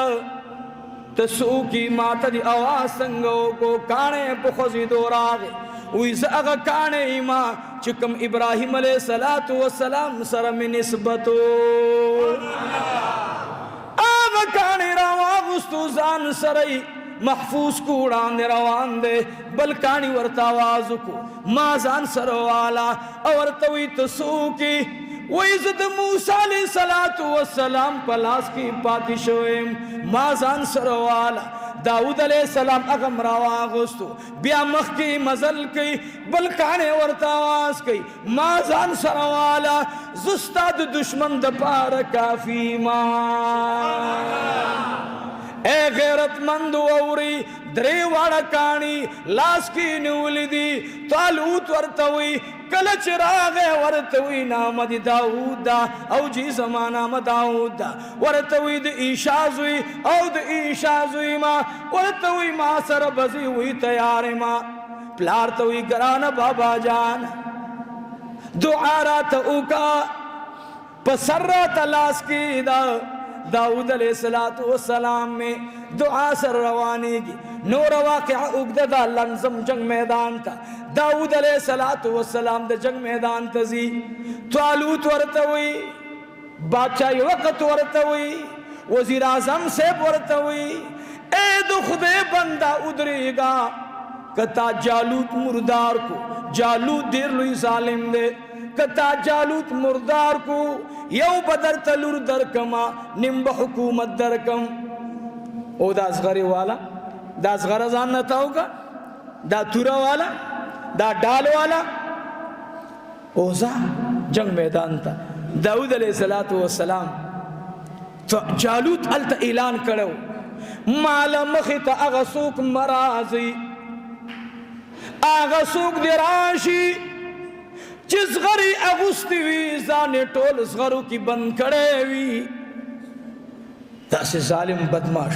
ته څوک یې؟ ما ته دې اواز څنګه وکړو؟ کاڼی په خوځېدو راغی، وی زه هغه کاڼی یم چې کوم ابراهیم علیه السلام سره مې نسبت و، هغه کاڼی راواغوستو ځان سره یې محفوظ کو، وړاندې روان دی. بل کاڼي ورته اواز وکړو، ما ځان سره واله. او ورته وی ته څوک یې؟ وی زه د موسی علیه السلام په لاس کې پاتې شوی یم، ما ځان سره واله. داود علیه السلام هغه هم راواغوستو، بیا مخکې مزل کوي، بل کاڼی ورته اواز کوي، ما ځان سره واله، زه ستا د دشمن دپاره کافي ما. اے غیرتمند ووري، درې واړه کاڼي لاس کې نیولي دي. طالوت ورته وی کله چې راغی ورته وی نامه د داود ده، او جی زما نامه داود ده. ورته وی د ایشا زوی او د ایشا زوی ما. ورته وی ما سره به ځې؟ وی تیار ما. پلار ته وی ګرانه بابا جان دعا راته وکړه، په سر راته لاس کېده. داود علیہ السلام میں دعا سر روانیږي. نور واقعه اوږده ده، لنظم جنگ میدان ته. داود علیہ السلام د جنگ میدان ته ځي، طالوت ورته وی، بادشاہ وقت ورته وی، وزیر اعظم صاحب ورته وی، اے د خدای بنده ودرېږه، که تا جالوت مردار کو، جالوت ډېر لوی ظالم دی، که تا جالوت مردار کو، یو به درته لور درکمه، نیم به حکومت درکم. او دا اصغرې والا، دا اصغره ځان نه تاو که، دا توره والا، دا ډال والا، او ځه جنگ میدان ته. داود علیه السلام جالوت هلته اعلان کړی، ماله مخې ته هغه څوک مه راځئ، هغه څوک دې راشي چې زغرې اغوستې وي، ځان یې ټول زغرو کې بند کړی وي، داسې ظالم بدماش.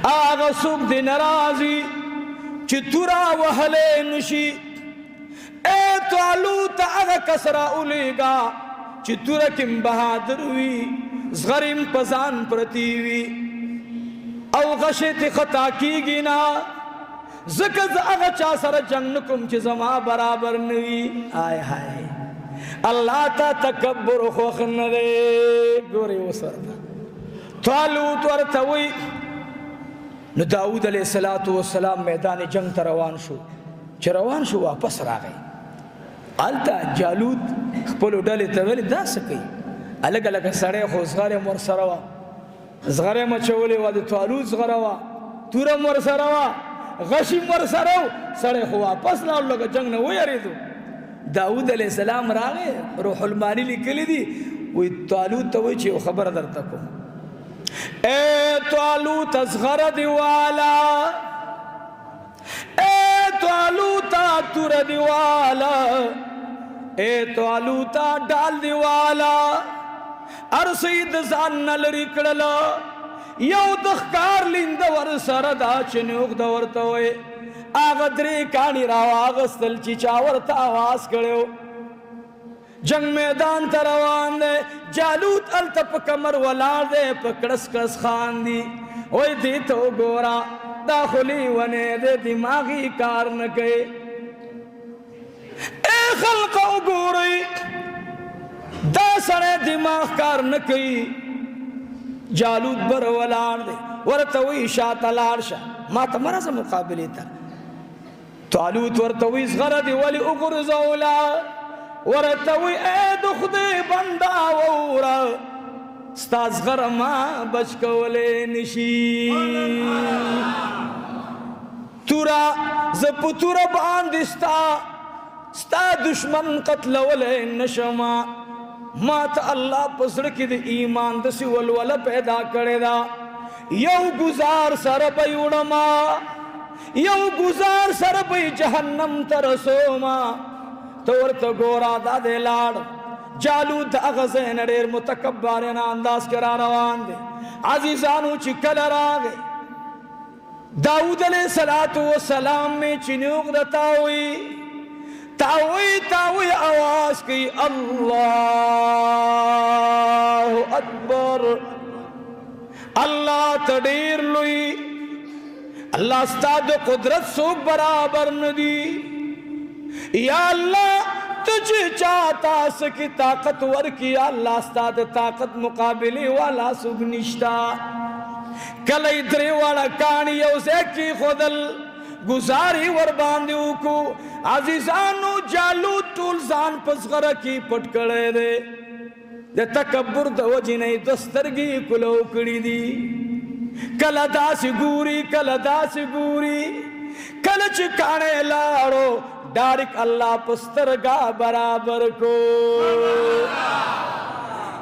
هغه څوک دې نه راځي چې توره وهلی نشي. ای طالوت هغه کس راولېږه چې توره کې هم بهادر وي، زغرې هم په ځان پرتې وي، او غشې ترې خطا کېږي نه، ځکه زه هغه چا سره جنګ نه کوم چې زما برابر نه وي. آی های الله ته تکبر خوښ نه دی. ګورئ اوس ورته طالوت ورته وایي نو داود علیه السلام میدان جنگ ته روان شو. چې روان شو واپس راغی. هلته جالوت خپلو ډلې ته ویلې دا څه کوي؟ هلکه لکه سړی خو زغره هم ورسره وه، زغره هم اچولې وه، د طالوت زغره وه، توره هم ورسره وه، غشي هم ورسره و. سړی خو واپس لاړو، لکه جنګ نه ویرېدو. داود علیه السلام راغی، روح المانی لیکلی دي، وایي طالوت ته وایي چې یو خبره درته کوم. اے طالوت زغره دې والا، اے طالوت توره دې والا، اے طالوت ډال دې والا، هر څه یې د ځان نه لرې کړله، یو د ښکار لینده ورسره دا چې نوغ ده ورته وایي. هغه درې کاڼي راواغستل چې چا ورته اواز کړی و. جنگ میدان ته روان دی، جالوت هلته په کمر ولاړ دی، په کړس کړس خاندي. وایي دې ته وګوره، دا خو لیونی دی، دماغي کار نه کوي. ای خلقه وګورئ، دا سړی دماغ کار نه کوي. جالوت بر ولاړ دی، ورته وایي شاته لاړ شه، ما ته مه راځه مقابلې ته. طالوت ورته وایي زغره دې ولې وغورځوله؟ ورته وایي ای د خدای بنده ووره، ستا زغره ما بچ کولی نشي. توره زه په توره باندې ستا دشمن قتلولی نشم. ما ته الله په زړه کې د ایمان داسې ولوله پیدا کړې ده، یو ګزار سره به یې وړم، یو ګزار سره به یې جهنم ته رسوم. ته ورته ګوره دا دی لاړ. جالوت د هغه ځای نه ډېر متکبرانه انداز کې را روان دی. عزیزانو چې کله راغی داود علیه السلام می چې نوغ د تاوی تاوی تاوی آواز کوي الله اکبر، الله ته ډېر لوی، الله ستا د قدرت څوک برابر نه دی. یا الله ته چې چا تاسو کې طاقت ورکړي، یا الله ستا د طاقت مقابلې والا څوک نشته. کله یې درې واړه کاڼي یو ځای کېښودل، ګزارې ورباندې وکړو. عزیزانو جالوت ټول ځان په زغره کې پټ کړی دی، د تکبر د وجې نه یې دوه سترګې کلو کړي دي. کله داسې ګوري، کله داسې ګوري، کله چې کاڼی لاړو ډایرک الله په سترګه برابر کو.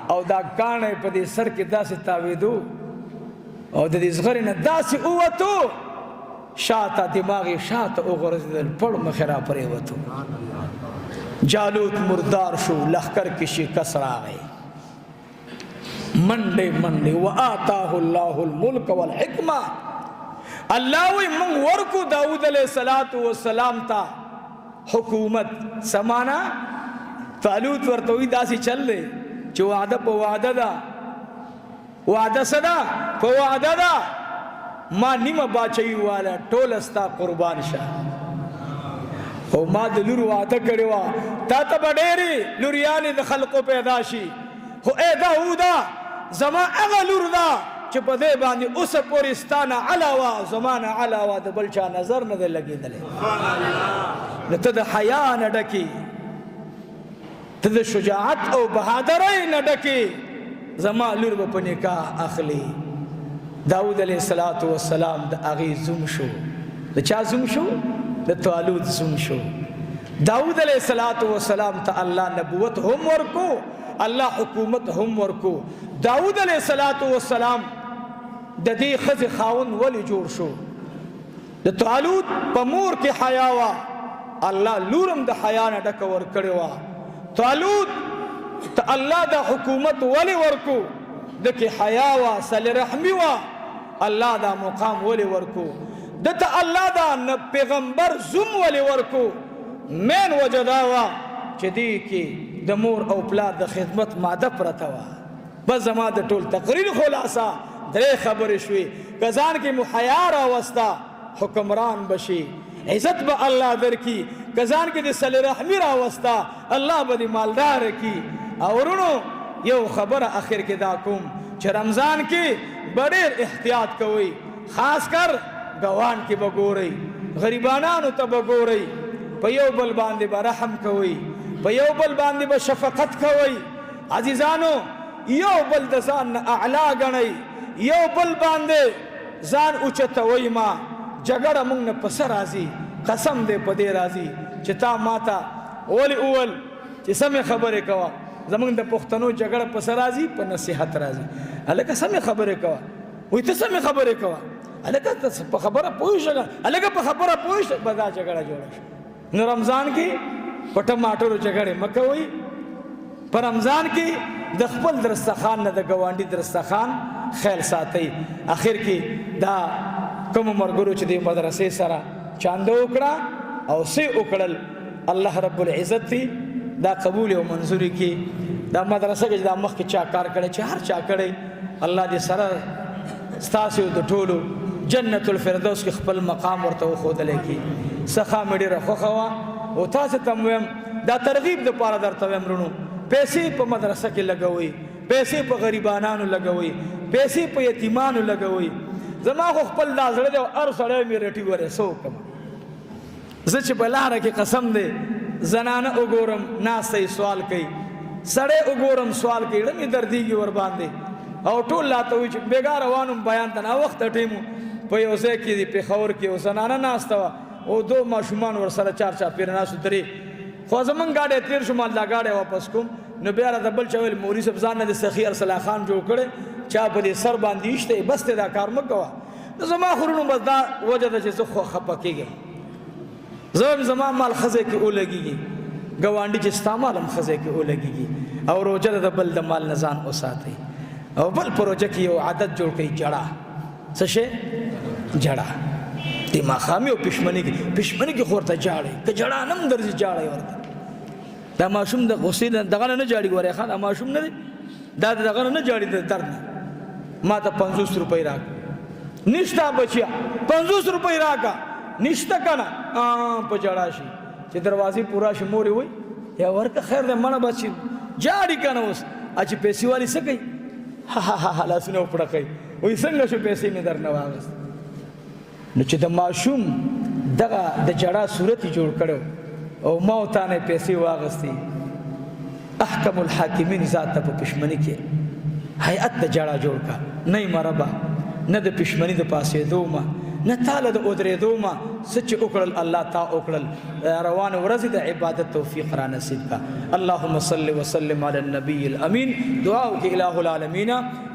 او دا کاڼی په دې سر کې داسې تاوېدو او د دې زغرې نه داسې ووتو، شاته دماغ یې شاته وغورځېدل، پړ مخې را پرېوتو. جالوت مردار شو، لښکر کې شکست راغی. منډې منډې، وآتاه الله الملک والحکمة. الله وی مونږ ورکو داود علیه السلام ته حکومت. سمانا طالوت ورته وی داسې چل دی چې وعده په وعده ده، وعده څه ده؟ په وعده ده. ما نیمه باچهي واله ټوله ستا قربان شه، او ما د لور وعده کړې وه، تا ته به ډېرې لوریانې د خلقو پیدا شي، خو ای داوده زما هغه لور ده چې په دې باندې اوسه پورې ستا نه علاوه زما نه علاوه د بل چا نظر نه دی لګېدلی. نو ته د حیا نه ډکې، ته د شجاعت او بهادرۍ نه ډکې، زما لور به په نکاح اخلي. داود علیه السلام د هغې زوم شو. د چا زوم شو؟ د طالوت زوم شو. داود علیه السلام ته الله نبوت هم ورکو، الله حکومت هم ورکو. داود علیه السلام د دې ښځې خاوند ولې جوړ شو؟ د طالوت په مور کې حیا وه، الله لور هم د حیا نه ډکه ورکړې وه. طالوت ته الله د حکومت ولې ورکو؟ د کې حیا وه، صله رحمي وه، الله دا مقام ولې ورکو؟ ده ته الله دا پیغمبر زوم ولې ورکو؟ مین وجه دا وه چې دې کې د مور او پلار د خدمت ماده پرته وه. بس زما د ټول تقریر خلاصه درې خبرې شوې. که ځان کې مو حیا راوسته حکمران به شي، عزت به الله درکړي. که ځان کې د صله رحمي راوسته الله به دې مالدار کړي. او وروڼو یو خبره اخر کې دا کوم چې رمضان کې به ډېر احتیاط کوئ. خاص کر ګوان کې به ګورئ، غریبانانو ته به ګورئ، په یو بل باندې به رحم کوئ، په یو بل باندې به شفقت کوئ. عزیزانو، یو بل د ځان نه اعلی ګڼئ، یو بل باندې ځان اوچتوئ ما. جګړه موږ نه په څه راځي؟ قسم دی په دې راځي چې تا ماته ولې وویل چې سمې خبرې کوه. زمونږ د پښتنو جګړه په څه راځي؟ په نصیحت راځي. هلکه سمې خبرې کوه، وایي ته سمې خبرې کوه، هلکه ته په خبره پوه شه، هلکه په خبره پوه شه، به دا جګړه جوړه شي. نو رمضان کې په ټماټرو جګړې مه کوئ. په رمضان کې د خپل درستخان نه د ګاونډي درستخان خیال ساتئ. اخر کې دا کوم مرګرو چې د مدرسې سره چانده وکړه او څه وکړل، الله رب العزت دی دا قبول او منظوري کې. دا مدرسه کې دا مخکې چا کار کړی، چې هر چا کړی، الله دې سره ستاسو د ټولو جنت الفردوس کې خپل مقام ورته وښودلی کړي. سخا مې ډېره خوښه وه او تاسو ته هم وایم، دا ترغیب دپاره درته وایم وروڼو، پیسې په مدرسه کې لګوئ، پیسې په غریبانانو لګوئ، پیسې په یتیمانو لګوئ. زما خو خپل دا زړه دی او هر سړی مې رټي ورې، څه وکړم زه چې په لاره کې قسم دی زنانه وګورم ناسته یې سوال کوي، سړی وګورم سوال کوي، زړه مې دردېږي ورباندې. او ټول راته وایي چې بېګا روان وم بیان ته، ناوخته ټیم و، په یو ځای کې دی پېښور کې یو زنانه ناسته وه او دو ماشومان ورسره چار چاپېره ناست وو، درې. خو زمونږ ګاډی تېر شو، مال دا ګاډی واپس کوم. نو بیا راته بل چا ویل مولوي صاحب ځان نه د سخي ارسلا خان جوړ کړی، چا په دې سر باندې ایشته یې، بس دی دا کار مه کوه. نو زما خو وروڼو بس دا وجه ده چې زه خو خفه کېږم، زه وایم زما مال ښه ځای کې ولګېږي، ګاونډي چې ستا مال هم ښه ځای کې ولګېږي. او روژه ده د بل د مال نه ځان وساتئ. او بل په روژه کې یو عادت جوړ کړئ، جړا. څه شی؟ جړا. د ماښامي او پښمني کې، پښمني کې خو ورته جاړئ، که جړا نه هم درځي جاړئ ورته. دا ماشوم د غصې نه دغه نه جاړي، ګورې ښه دا ماشوم نه دی، دا د دغه نه جاړي د درد نه. ما ته 50 روپۍ راکړه. نشته بچیا، 50 روپۍ راکړه، نشته که نه په جړا شي. چې دروازې پورا شي مور یې وایي یا ورکه خیر دی مړه بس چې جاړي که نه. اوس چې پیسې والي څه کوي؟ ها ها ها لاسونه وپړقوي، وایي څنګه شو پیسې مې درنه واخیستې. نو چې د ماشوم دغه د جړا صورت یې جوړ کړی او ما او تا نه یې پیسې واخیستې، احکم الحاکمین ذات ته په پښمني کې هیئت د جړا جوړ کړه. نه یې مربه، نه د پښمني د پاسېدو ما، نه تاله د اودرېدو ما، څه چې وکړل الله تا وکړل. روانې ورځې د عبادت توفیق را نصیب کړه. اللهم صل وسلم علی النبی الامین. دعا وکړي الہ العالمین،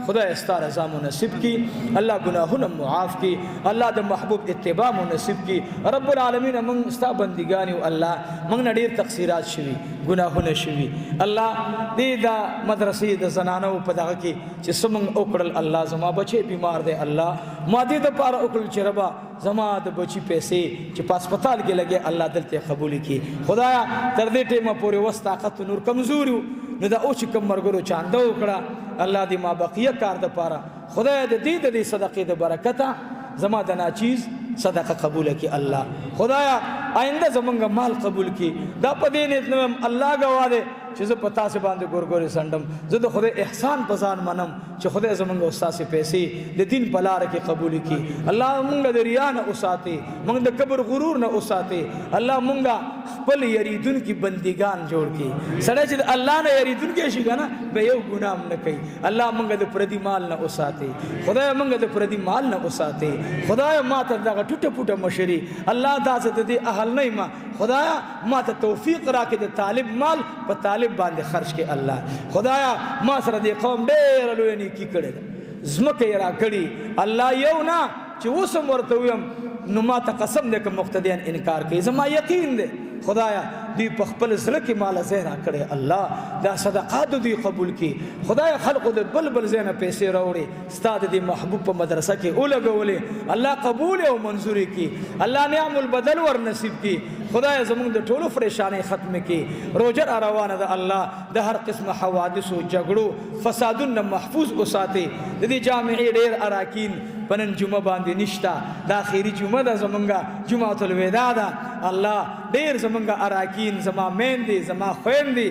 خدای ستا رضا مو نصیب کی، الله ګناهونه معاف کی، الله د محبوب اتباع مو نصیب کی. رب العالمین موږ ستا بندګان یو، الله موږ نه ډېر تقصیرات شوي، ګناهونه شوي. الله دې دا مدرسې د زنانو په دغه کې چې څه موږ وکړل، الله زما بچی بیمار دی، الله ما دې دپاره وکړل چې ربه زما د بچی پیسې چې په هسپتال کې لګې الله دلته قبول کړي. خدایا تر دې ټیمه پورې وس طاقت نور کمزوري وو، نو دا اوس چې کوم ملګرو چانده وکړه، الله دې ما بقیه کار دپاره خدای د دې د دې صدقې د برکته زما د ناچیز صدقه قبول کړي. الله خدایا آینده زمونږ مال قبول کړي. دا په دې نیت نه وایم، الله ګواه دی چې زه په تاسې باندې ګورګورې څنډم، زه د خدای احسان په ځان منم چې خدای زمونږ او ستاسې پیسې د دین په لاره کې قبول کړي. الله مونږ د ریا نه وساتي، مونږ د کبر غرور نه وساتي. الله مونږ خپل یریدونکي بندګان جوړ کړي. سړی چې د الله نه یریدونکی شي که نه، به یو ګناه هم نه کوي. الله مونږ د پردي مال نه وساتي، خدای مونږ د پردي مال نه وساتي. خدای ما ته دغه ټوټه پوټه مشري، الله دا زه د دې اهل نه یم، خدایا ما ته توفیق راکړي د طالب مال په طالب باندې خرج کړي. الله خدایا ما سره دې قوم ډېره لویه نیکي کړې ده، ځمکه یې راکړي. الله یو نه چې اوس هم ورته ویم، نو ما ته قسم دی که مقتدیان انکار کوي، زما یقین دی خدایا دوی په خپل زړه کې مال ځای راکړی. الله دا صدقات دوی قبول کړي. خدایا خلقو د بل بل ځای نه پیسې راوړي، ستا د دې محبوب په مدرسه کې ولګولې، الله قبول او منظور کړي. الله نعم البدل ور نصیب کړي. خدایا زمونږ د ټولو پریشانۍ ختم کړي. روژه را روانه ده، الله د هر قسم حوادثو جګړو فسادونو نه محفوظ وساتي. د دې جامعې ډېر اراکین په نن جمعه باندې نشته، دا اخري جمعه ده زمونږ، جمعة الوداع ده. الله ډېر زمونږ اراکین، زما میندې، زما خویندې،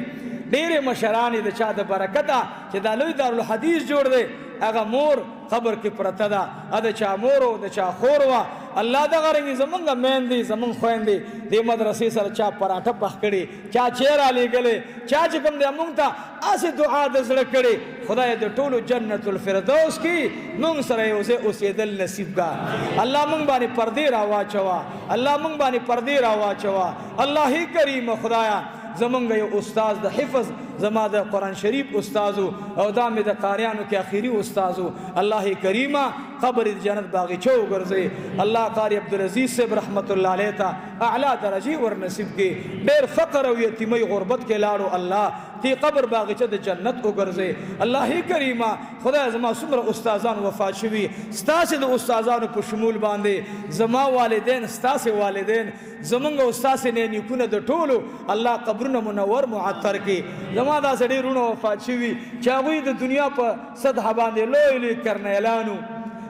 ډېرې مشرانې د چا د برکته چې دا لوی دارالحدیث جوړ دی، هغه مور قبر کې پرته ده، د چا مور او د چا خور وه. الله دغه رنګې زمونږ میندې زمونږ خویندې دې مدرسې سره چا پراټه پخ کړې، چا چای رالیږلې، چا چې کوم دی مونږ ته هسې دعا د زړه کړې. خدای د ټولو جنت الفردوس کې مونږ سره یو ځای اوسېدل نصیب کا. الله مونږ باندې پردې راواچوه، الله مونږ باندې پردې راواچوه. الله کریم خدایا زمونږ یو استاد د حفظ، زما د قرآن شریف استادو او دا مې د قاریانو کې اخیری استادو. الله کریمه قبر د جنت باغیچه وګرځي. الله قاری عبدالعزیز صاحب رحمت الله علیه ته اعلی درجې ور نصیب کړي. ډېر فقر او یتیمۍ غربت کې لاړو، الله تی قبر باغیچه د جنت وګرځي. الله کریمه خدای زما څومره استادان وفات شوي، ستاسې د استادانو په شمول باندې زما والدین، ستاسې والدین، زمونږ او ستاسې نیکونه د ټولو الله قبرونه منور معطر کړي. زما داسې ډېر وروڼه وفات شوي چې هغوی د دنیا په سطح باندې لوی لوی کرنیلانو،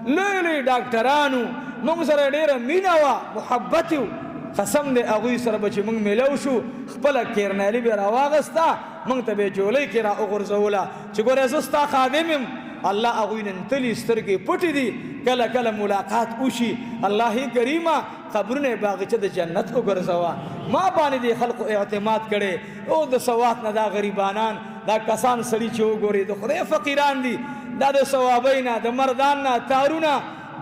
لوی لوی ډاکټرانو، مونږ سره ډېره مینه وه، محبت و. قسم دی هغوی سره به چې مونږ میلو شو خپله کرنیلي به راواغسته، مونږ ته به یې جولۍ کې را وغورځوله چې ګوره زه ستا خادم یم. الله هغوی نن تلي سترګې پټې دي، کله کله ملاقات وشي. الله کریمه قبرونه یې باغچه د جنت وګرځوه. ما باندې دې خلقو اعتماد کړی او د سوات نه دا غریبانان، دا کسان سړي چې وګوري د خدای فقیران دي، دا د صوابۍ نه، د مردان نه، تارونه،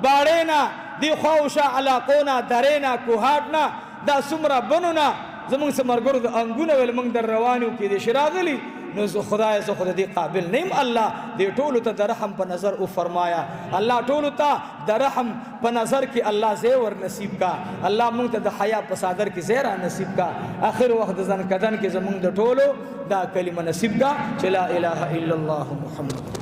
باړې نه، دې خواوشا علاقو نه، درې نه، کوهاټ نه، دا څومره بنو نه زمونږ څه ملګرو د انګونه ویل مونږ در روان یو، کېدای شي راغلي. نو زه خدای زه خو د دې قابل نه یم. الله دې ټولو ته د رحم په نظر وفرمایا. الله ټولو ته د رحم په نظر کې الله ځای ور نصیب کا. الله مونږ ته د حیا په څادر کې ځای را نصیب کا. آخر وخت د ځان کدن کې زمونږ د ټولو دا کلمه نصیب کا چې لا اله الا الله محمد.